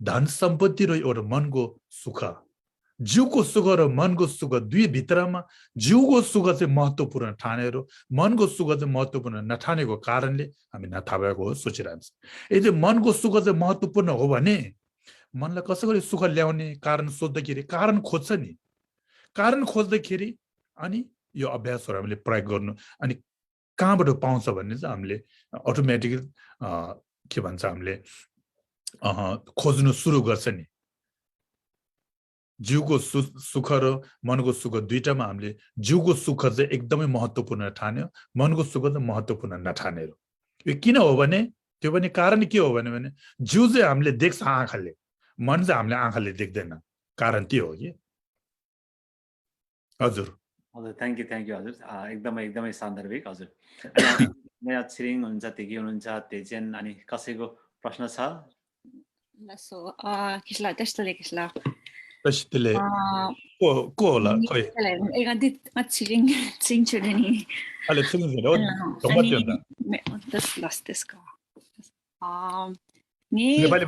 धन सम्पत्ति र एउटा मनको सुख जिउको सुख र मनको सुख दुई भित्रमा जिउको सुख चाहिँ महत्त्वपूर्ण ठानेर मनको सुख चाहिँ महत्त्वपूर्ण नठानेको कारणले हामी नथाहा भएको हो सोचिरहन्छ यदि मनको सुख चाहिँ महत्त्वपूर्ण हो भने मनलाई कसरी सुख ल्याउने कारण सोच्दाखेरि कारण खोज्छ नि कारण खोज्दाखेरि अनि यो अभ्यासहरू हामीले प्रयोग गर्नु अनि कहाँबाट पाउँछ भन्ने चाहिँ हामीले अटोमेटिकली के भन्छ हामीले खोज्नु सुरु गर्छ नि जिउको सुख र मनको सुख दुईटामा हामीले जिउको सुख चाहिँ एकदमै महत्त्वपूर्ण ठान्यो मनको सुख चाहिँ महत्त्वपूर्ण नठानेर यो किन हो भने त्यो पनि कारण के हो भने जिउ चाहिँ हामीले देख्छ आँखाले मन चाहिँ हामीले आँखाले देख्दैन कारण त्यो हो कि हजुर हजुर थ्यांक यू हजुर एकदमै सान्दर्भिक हजुर नयाँ छिरिङ हुन्छ त्यही हुनुहुन्छ तेजेन अनि कसैको प्रश्न छ So, kisla testa le kisla. Testele. Ko होला खोइ. Ega dit matching chudeni. Ale Tshering हो. Tomat yonda. Das last this ka. Nepali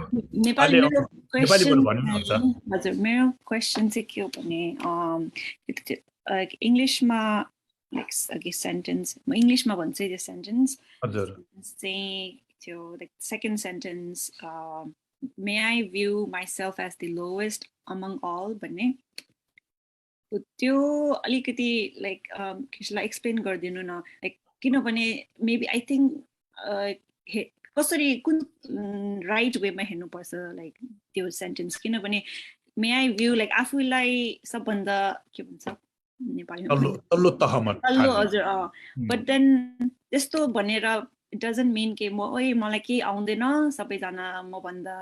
हजुर मेरो क्वेशन चाहिँ के हो भने इंग्लिशमा लाइक अघि सेन्टेन्स म इंग्लिशमा भन्छु यो सेन्टेन्स हजुर चाहिँ त्यो like second sentence may I view myself as the lowest among all भन्ने त्यो अलिकति लाइक किसलाई एक्सप्लेन गरिदिनु न लाइक किनभने मेबी आई थिंक कसरी कुन राइट वेमा हेर्नुपर्छ लाइक त्यो सेन्टेन्स किनभने मे आई भ्यू लाइक आफूलाई सबभन्दा के भन्छ नेपालीमा तल्लो तहमा तल्लो हजुर बट देन त्यस्तो भनेर इट डजन्ट मिन के म ओइ मलाई केही आउँदैन सबैजना म भन्दा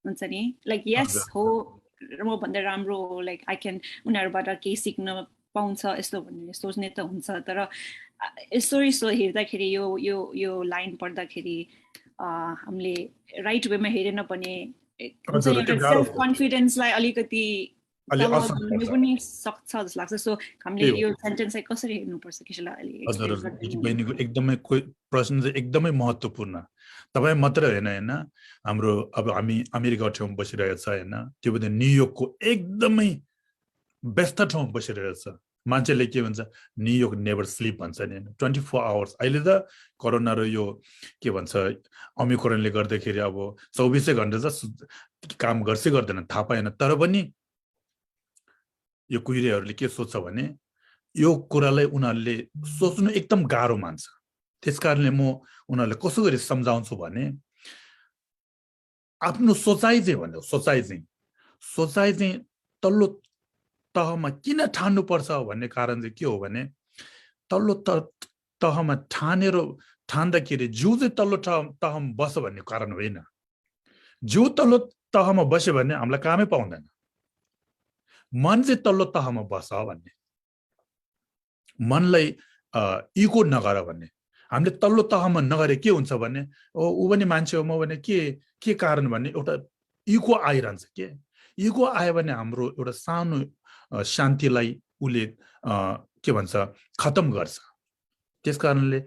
हुन्छ नि लाइक यस हो म भन्दा राम्रो हो लाइक आई क्यान उनीहरूबाट केही सिक्न पाउँछ यस्तो भन्ने सोच्ने त हुन्छ तर यसो हेर्दाखेरि यो लाइन पढ्दाखेरि हामीले राइट वेमा हेरेन भने सेल्फ कन्फिडेन्सलाई अलिकति पनि सक्छ जस्तो लाग्छ सो हामीले यो सेन्टेन्सलाई कसरी हेर्नुपर्छ किशोरलाई हजुर बहिनीको एकदमै प्रश्न चाहिँ एकदमै महत्त्वपूर्ण तपाईँ मात्र हैन हाम्रो अब हामी अमेरिका ठाउँमा बसिरहेको छ हैन त्यो पनि न्युयोर्कको एकदमै व्यस्त ठाउँमा बसिरहेको छ मान्छेले के भन्छ न्युयोर्क नेभर स्लिप भन्छ नि 24 आवर्स अहिले त कोरोना र यो के भन्छ ओमिक्रोनले गर्दाखेरि अब 24 घण्टा चाहिँ काम गर्छै गर्दैन थाहा पाएन तर पनि यो कुहिरेहरूले के सोच्छ भने यो कुरालाई उनीहरूले सोच्नु एकदम गाह्रो मान्छ त्यसकारणले म उनीहरूले कसो गरी सम्झाउँछु भने आफ्नो सोचाइ चाहिँ तल्लो तहमा किन ठान्नु पर्छ भन्ने कारण चाहिँ के हो भने तल्लो तहमा ठान्दाखेरि जिउ चाहिँ तल्लो तहमा बस्छ भन्ने कारण होइन जिउ तल्लो तहमा बस्यो भने हामीलाई कामै पाउँदैन मन चाहिँ तल्लो तहमा बस्छ भन्ने मनलाई इगो नगर भन्ने हामीले तल्लो तहमा नगरे के हुन्छ भने ऊ पनि मान्छे हो म भने के कारण भन्ने एउटा इगो आइरहन्छ के इगो आयो भने हाम्रो एउटा सानो शान्तिलाई उले के भन्छ खतम गर्छ त्यसकारणले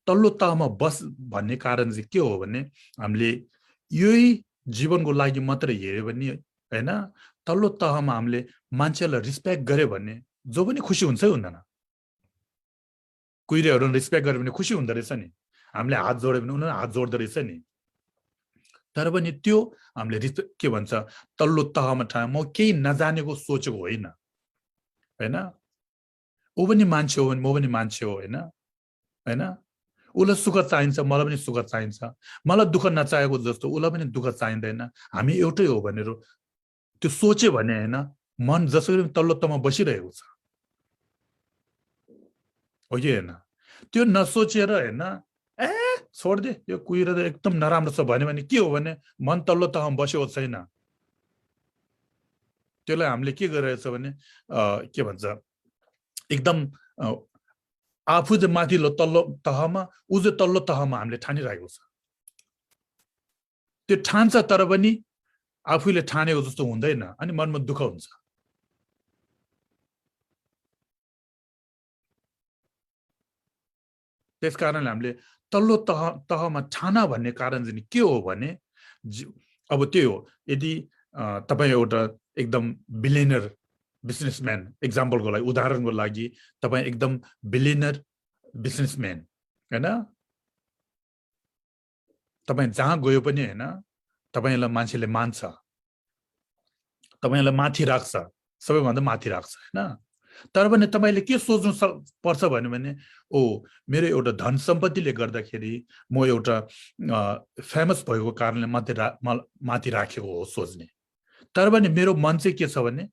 तल्लो तहमा बस भन्ने कारण चाहिँ के हो भने हामीले यही जीवनको लागि मात्रै हेर्यो भने हैन तल्लो तहमा हामीले मान्छेलाई रिस्पेक्ट गरे भने जो पनि खुसी हुन्छ हुँदैन कुइरेहरुले रिस्पेक्ट गरे भने खुसी हुँदो रहेछ नि हामीले हात जोड्यो भने उनीहरु हात जोड्दो रहेछ नि तर पनि त्यो हामीले के भन्छ तल्लो तहमा म केही नजानेको सोचेको होइन हैन उ पनि मान्छे हो म पनि मान्छे हो हैन हैन उलाई सुख चाहिन्छ मलाई पनि सुख चाहिन्छ मलाई दुःख नचाहेको जस्तो उलाई पनि दुःख चाहिँदैन हामी एउटै हो भनेर त्यो सोचे भने हैन मन जसरी तल्लो तहमा बसिरहेको छ हो कि हैन त्यो नसोचेर हैन छोड दे यो कुइर एकदम नराम्रो छ भने के हो भने मन तल्लो तहमा बसेको छैन त्यसलाई हामीले के गरिरहेछ भने के भन्छ एकदम आफू चाहिँ माथिल्लो तल्लो तहमा उ चाहिँ तल्लो तहमा हामीले ठानिरहेको छ त्यो ठान्छ तर पनि आफूले ठानेको जस्तो हुँदैन अनि मनमा दुःख हुन्छ त्यसकारणले हामीले तल्लो तहमा ठाना भन्ने कारण चाहिँ के हो भने अब त्यो हो यदि तपाई एउटा एकदम बिलियनर बिजनेसम्यान एक्जाम्पलको लागि उदाहरणको लागि तपाई एकदम बिलियनर बिजनेसम्यान हैन तपाई जहाँ गयो पनि हैन तपाईलाई मान्छेले मान्छ तपाईलाई माथि राख्छ सबैभन्दा माथि राख्छ हैन तर पनि तपाईले के सोच्नु पर्छ भने ओ मेरो एउटा धन सम्पत्तिले गर्दाखेरि म एउटा फेमस भएको कारणले माथि राखेको हो सोच्ने तर पनि मेरो मन चाहिँ के छ भने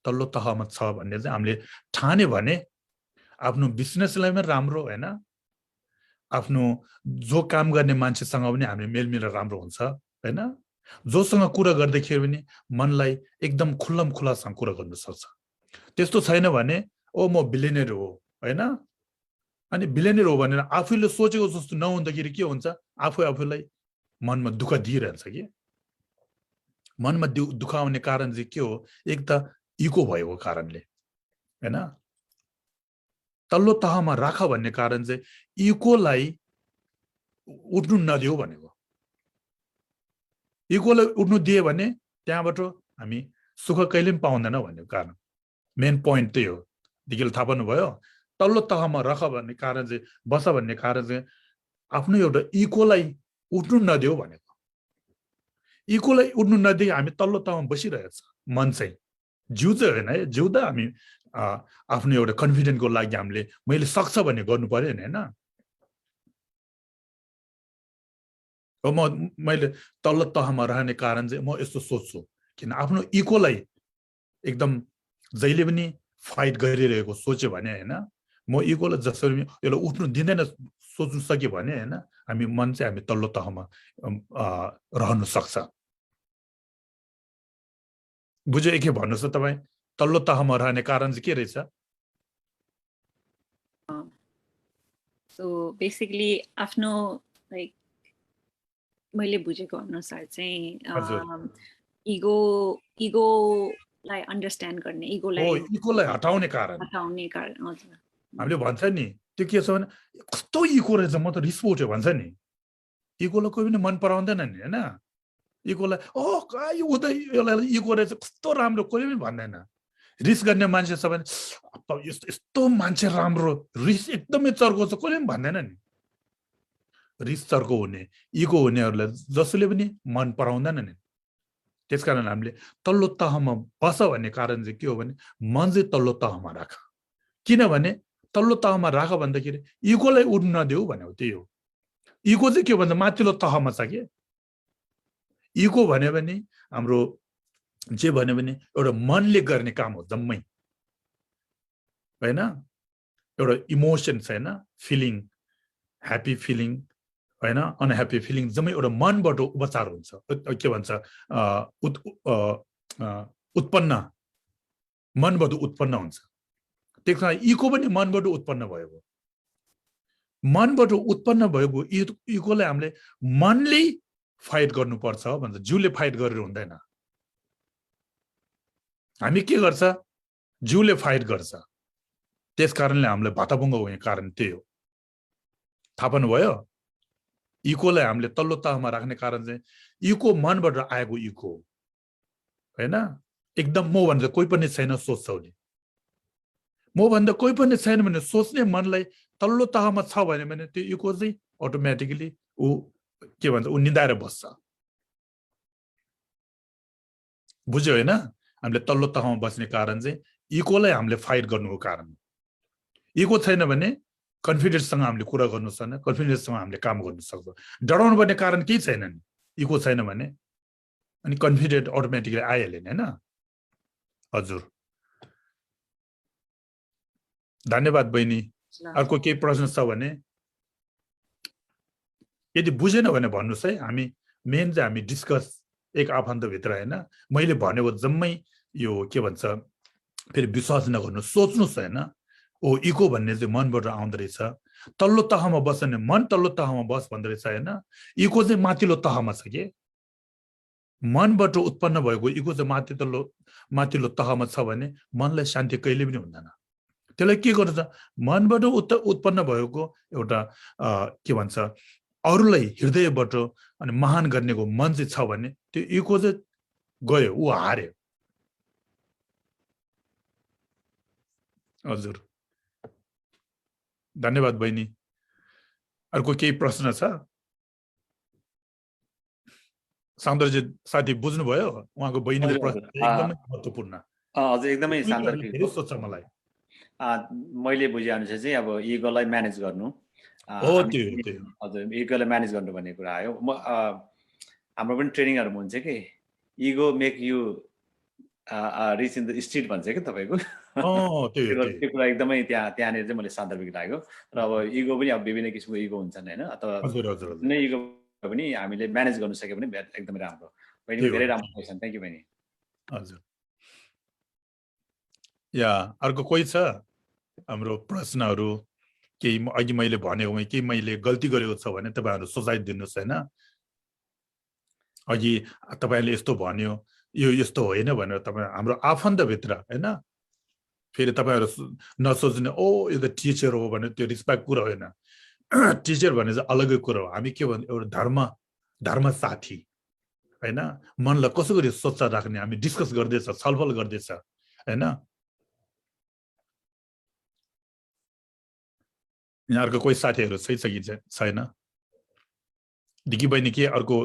तल्लो तहमा छ भन्ने चाहिँ हामीले ठाने भने आफ्नो बिजनेसलाई पनि राम्रो हैन आफ्नो जो काम गर्ने मान्छेसँग पनि हामीले मेलमिलाप राम्रो हुन्छ हैन जोसँग कुरा गर्दाखेरि पनि मनलाई एकदम खुल्लम खुलासँग कुरा गर्न सक्छ त्यस्तो छैन भने ओ म बिलियनर हो हैन अनि बिलियनर हो भनेर आफूले सोचेको जस्तो नहुँदाखेरि के हुन्छ आफूलाई मनमा दुःख दिइरहन्छ के मनमा दुःख आउने कारण चाहिँ के हो एक त इको भएको कारणले हैन तल्लो तहमा राख भन्ने कारण चाहिँ इकोलाई उठ्नु नदियो भनेको इकोलाई उठ्नु दिए भने त्यहाँबाट हामी सुख कहिले पनि पाउँदैन भन्ने कारण मेन पोइन्ट त्यही हो दिगेले थाहा पाउनु भयो तल्लो तहमा राख भन्ने कारण चाहिँ बस भन्ने कारण चाहिँ आफ्नो एउटा इकोलाई उठ्नु नदियो भनेको इकोलाई उठ्नु नदिए हामी तल्लो तहमा बसिरहेछ मन चाहिँ जिउ चाहिँ हैन है जिउ त हामी आफ्नो एउटा कन्फिडेन्सको लागि हामीले मैले सक्छ भन्ने गर्नु पर्यो नि हैन मैले तल्लो तहमा रहने कारण चाहिँ म यस्तो सोच्छु किन आफ्नो इकोलाई एकदम जहिले पनि फाइट गरिरहेको सोच्यो भने हैन म इकोलाई जसरी यसलाई उठ्नु दिँदैन सोच्नु सक्यो भने हैन हामी मन चाहिँ हामी तल्लो तहमा रहनु सक्छ बुझ्यो के भन्नुस् त तपाई तल्लो तहमा रहने कारण चाहिँ के रहेछ सो बेसिकली आफ्नो लाइक मैले बुझेको अनुसार चाहिँ इगोलाई अन्डरस्ट्यान्ड गर्ने इगोलाई हटाउने कारण हजुर हामीले भन्छ नि त्यो के छ भने कस्तो इगो रहेछ म त रिस उठ्यो भन्छ नि इगोलाई कोही पनि मन पराउँदैन नि हैन इगोलाई उ त इगो रहेछ कस्तो राम्रो कोही पनि भन्दैन रिस गर्ने मान्छे छ भने यस्तो मान्छे राम्रो रिस एकदमै चर्को छ कोही पनि भन्दैन नि रिस चर्को हुने इगो हुनेहरूलाई जसले पनि मन पराउँदैन नि त्यसकारण हामीले तल्लो तहमा बस भन्ने कारण चाहिँ के हो भने मन चाहिँ तल्लो तहमा राख किनभने तल्लो तहमा राख भन्दाखेरि इगोलाई उड्न नदेऊ भनेको त्यही हो इगो चाहिँ के भन्छ माथिल्लो तहमा छ के इगो भन्यो भने हाम्रो जे भन्यो भने एउटा मनले गर्ने काम हो जम्मै हैन एउटा इमोसन छ हैन फिलिङ ह्यापी फिलिङ हैन अनह्यापी फिलिङ जम्मै एउटा मनबाट उपचार हुन्छ के भन्छ उत्पन्न मनबाट उत्पन्न हुन्छ त्यसकारण इगो पनि मनबाट उत्पन्न भएको मनबाट उत्पन्न भएको इगोलाई हामीले मनले फाइट गर्नुपर्छ भन्छ जिउले फाइट गरेर हुँदैन हामी के गर्छ जिउले फाइट गर्छ त्यसकारणले हामीलाई भाताभुङ्ग हुने कारण त्यही हो थाहा पाउनुभयो इकोलाई हामीले तल्लो तहमा राख्ने कारण चाहिँ इको मनबाट आएको इको हैन एकदम म भन्दा कोही पनि छैन सोच्छौले म भन्दा कोही पनि छैन भने सोच्ने मनलाई तल्लो तहमा छ भने त्यो इको चाहिँ अटोमेटिकली उ के भन्छ उ निदाएर बस्छ बुझ्यो हैन हामीले तल्लो तहमा बस्ने कारण चाहिँ इकोलाई हामीले फाइट गर्नुको कारण इको छैन भने कन्फिडेन्ससँग हामीले कुरा गर्नु सक्दैन कन्फिडेन्ससँग हामीले काम गर्न सक्छौं डराउनु पर्ने कारण केही छैन नि इको छैन भने अनि कन्फिडेन्ट अटोमेटिकली आइहाल्यो नि हैन हजुर धन्यवाद बहिनी अर्को केही प्रश्न छ भने यदि बुझेन भने भन्नुस् है हामी मेन चाहिँ हामी डिस्कस एक आफन्त भित्र हैन मैले भनेको जम्मै यो के भन्छ फेरि विश्वास नगर्नु सोच्नुस् हैन ओ इको भन्ने चाहिँ मनबाट आउँदै रहेछ तल्लो तहमा बस्ने मन तल्लो तहमा बस भन्दै रहेछ हैन इको चाहिँ माथिल्लो तहमा छ के मनबाट उत्पन्न भएको इको चाहिँ माथिल्लो तहमा छ भने मनलाई शान्ति कहिले पनि हुँदैन त्यसलाई के गर्छ मनबाट उत्पन्न भएको एउटा के भन्छ अरूलाई हृदयबाट अनि महान गर्नेको मन चाहिँ छ भने त्यो इको चाहिँ गयो उ हार्यो हजुर धन्यवाद बहिनी अर्को केही प्रश्न छ सान्दर्जी साथी बुझ्नुभयो उहाँको बहिनीको प्रश्न एकदमै महत्त्वपूर्ण हजुर एकदमै सान्दर्भिक धेरै सोच्छ मलाई मैले बुझे अनुसार चाहिँ अब इगोलाई म्यानेज गर्नु हजुर इगोलाई म्यानेज गर्नु भन्ने कुरा आयो हाम्रो पनि ट्रेनिङहरुमा हुन्छ कि ego make you rich in the street भन्छ कि तपाईको त्यो कुरा एकदमै त्यहाँनिर चाहिँ मैले सान्दर्भिक लाग्यो र अब इगो पनि अब विभिन्न किसिमको इगो हुन्छन् हैन अथवा कुनै इगो पनि हामीले म्यानेज गर्न सक्यो भने एकदमै राम्रो बहिनी धेरै राम्रो क्वेशन थ्यांक यू बहिनी हजुर या अर्को कोही छ हाम्रो प्रश्नहरु केही अघि मैले भनेको के मैले गल्ती गरेको छ भने तपाईहरु सोचाइ दिनुस् हैन अघि तपाईले यस्तो भन्यो यो यस्तो होइन भनेर तपाई हाम्रो आफन्त भित्र हैन फेरि तपाईहरु नसोच्ने ओ यो त टिचर हो भने त्यो रिस्पेक्ट कुरा होइन टिचर भने चाहिँ अलगै कुरा हो हामी के भन्छ एउटा धर्म साथी हैन मनलाई कसो गरी सोच्छ राख्ने हामी डिस्कस गर्दैछ छलफल गर्दैछ हैन यहाँहरुको कोही साथीहरु छैन दिकी बहिनी के अर्को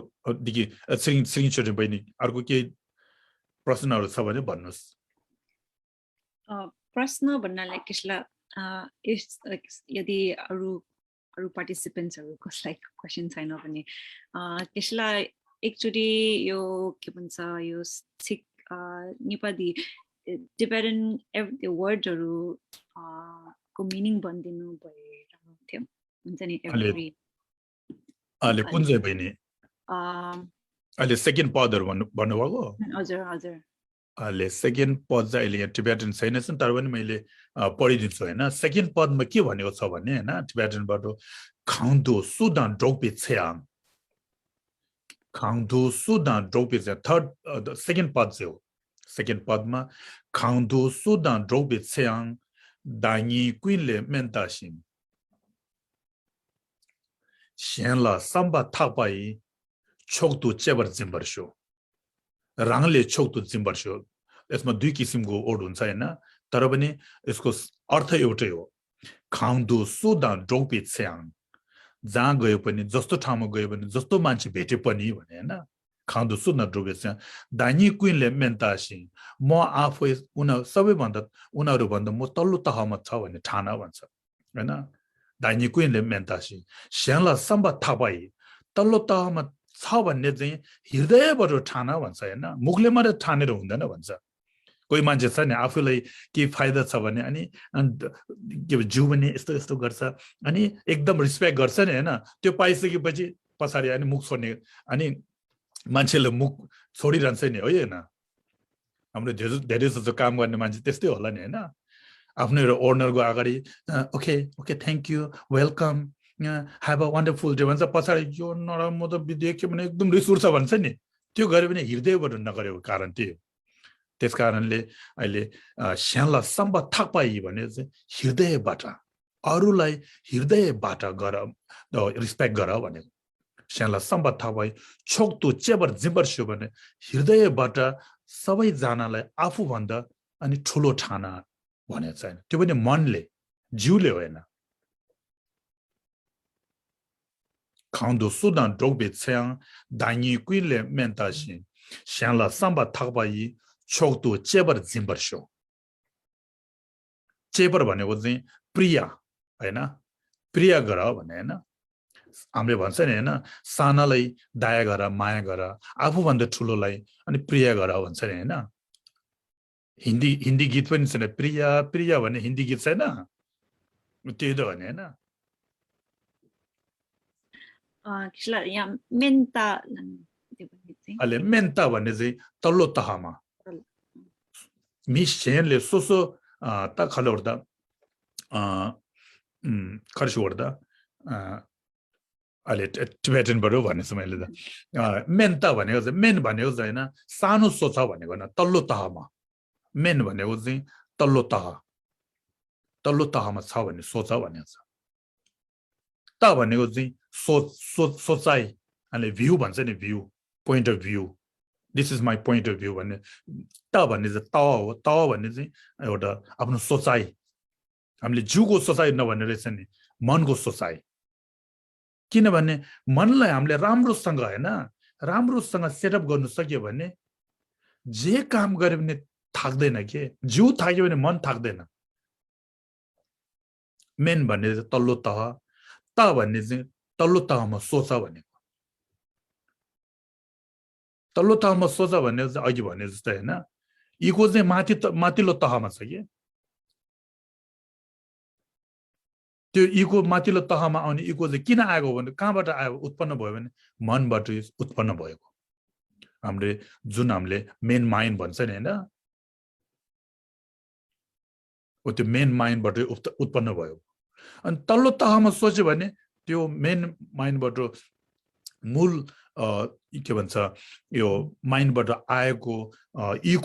दिकी श्रीचरी बहिनी अर्को के प्रश्नहरु छ भने भन्नुस् प्रश्न भन्नाले कसलाई यदि अरु पार्टिसिपेन्ट्सहरु कसलाई क्वेशन छैन भने त्यसलाई एकचोटी यो के भन्छ यो नेपाली टिबेटन त्यो वर्डहरु को मिनिङ भन्दिनु भए राम्रो थियो हुन्छ नि एभ्री अहिले कुन चाहिँ बहिनी अहिले सेकेन्ड पदहरु भन्नुभएको हजुर हजुर अहिले सेकेन्ड पद चाहिँ अहिले यहाँ टिबेटन छैन तर पनि मैले पढिदिन्छु हैन सेकेन्ड पदमा के भनेको छ भने हैन टिबेटनबाट खाउँदो सुदान ड्रोपे छ्याङ खाउँदो सुदान ड्रोपे छ्याङ थर्ड सेकेन्ड पद चाहिँ हो सेकेन्ड पदमा खाउँदो सुदान ड्रोपे छ्याङ दाङी क्विनले मेन्तासिन श्यानला सम्बा थापाई छोक्तु चेबर जिम्बरशो राङले छोक्तु जिम्बरशो यसमा दुई किसिमको ओड हुन्छ हैन तर पनि यसको अर्थ एउटै हो खाउँदो सुदा ड्रोपे छ्याङ जहाँ गयो पनि जस्तो ठाउँमा गयो पनि जस्तो मान्छे भेटे पनि भने हैन खाउँदो सुदा ड्रोपे छ्याङ दानी क्विनले मेन्तासिन म आफै उनीहरु भन्दा म तल्लो तहमा छ भन्ने ठाना भन्छ हैन दानी क्विनले मेन्तासिन श्याङला सम्बा थापाई तल्लो तहमा छ भन्ने चाहिँ हृदयबाट ठाना भन्छ हैन मुखले मात्र ठानेर हुँदैन भन्छ कोही मान्छे छ नि आफूलाई के फाइदा छ भने अनि के जिउ पनि यस्तो यस्तो गर्छ अनि एकदम रिस्पेक्ट गर्छ नि हैन त्यो पाइसकेपछि पछाडी अनि मुख छोड्ने अनि मान्छेले मुख छोडिरहन्छ नि हो हैन हाम्रो धेरै जस्तो काम गर्ने मान्छे त्यस्तै होला नि हैन आफ्नो एउटा ओनरको अगाडि okay okay thank you welcome have a wonderful day भन्छ पछाडी यो नराम्रो त देख्यो भने एकदम रिस उठ्छ भन्छ नि त्यो गरे पनि हृदयबाट नगरेको कारण त्यो त्यसकारणले अहिले श्यानला सम्बा थापाई भने चाहिँ हृदयबाट अरूलाई हृदयबाट गर रिस्पेक्ट गर भनेको स्याला सम्बत थाहा भयो छोक्तु चेबर जिम्बर्स्यो भने हृदयबाट सबैजनालाई आफूभन्दा अनि ठुलो ठाना भनेको छैन त्यो पनि मनले जिउले होइन खाउँदो सुदान डोबे छ्याङ दानी कुइले मेन्तासिन स्याला सम्बत थाहा भयो छोक्तु चेबर जिम्बर्स्यो चेबर भनेको चाहिँ प्रिय हैन प्रिय गर भने हैन हामीले भन्छ नि हैन सानालाई दया गर माया गर आफूभन्दा ठुलोलाई अनि प्रिय गर भन्छ नि हैन हिन्दी गीत पनि छैन प्रिय प्रिय भन्ने हिन्दी गीत छैन त्यही त भने हैन किसला यहाँ मेन्ता अहिले मेन्ता भन्ने चाहिँ तल्लो तहमा मिसेनले सोसो त खलौर्दा खर्सोर्दा अहिले टिबेटनबाट भनेछु मैले त मेन्ता भनेको चाहिँ मेन भनेको चाहिँ हैन सानो सोच भनेको हैन तल्लो तहमा मेन भनेको चाहिँ तल्लो तहमा छ भन्ने सोच भनेको छ त भनेको चाहिँ सोचाइ अनि भ्यू भन्छ नि view point of view this is my point of view भन्ने त भन्ने चाहिँ त हो त भन्ने चाहिँ एउटा आफ्नो सोचाइ हामीले जिउको सोचाइ नभन्ने रहेछ नि मनको सोचाइ किनभने मनलाई हामीले राम्रोसँग हैन राम्रोसँग सेटअप गर्नु सक्यो भने जे काम गरे पनि थाक्दैन के जिउ थाक्यो भने मन थाक्दैन मेन भन्ने चाहिँ तल्लो तह त भन्ने चाहिँ तल्लो तहमा सोच भनेको तल्लो तहमा सोच भन्ने चाहिँ अघि भने जस्तै हैन इगो चाहिँ माथिल्लो तहमा छ के त्यो इगो माथिल्लो तहमा आउने इगो चाहिँ किन आएको भने कहाँबाट आयो उत्पन्न भयो भने मनबाट उत्पन्न भएको हामीले मेन माइन्ड भन्छ नि हैन त्यो मेन माइन्डबाट उत्पन्न भयो अनि तल्लो तहमा सोच्यो भने त्यो मेन माइन्डबाट मूल के भन्छ यो माइन्डबाट आएको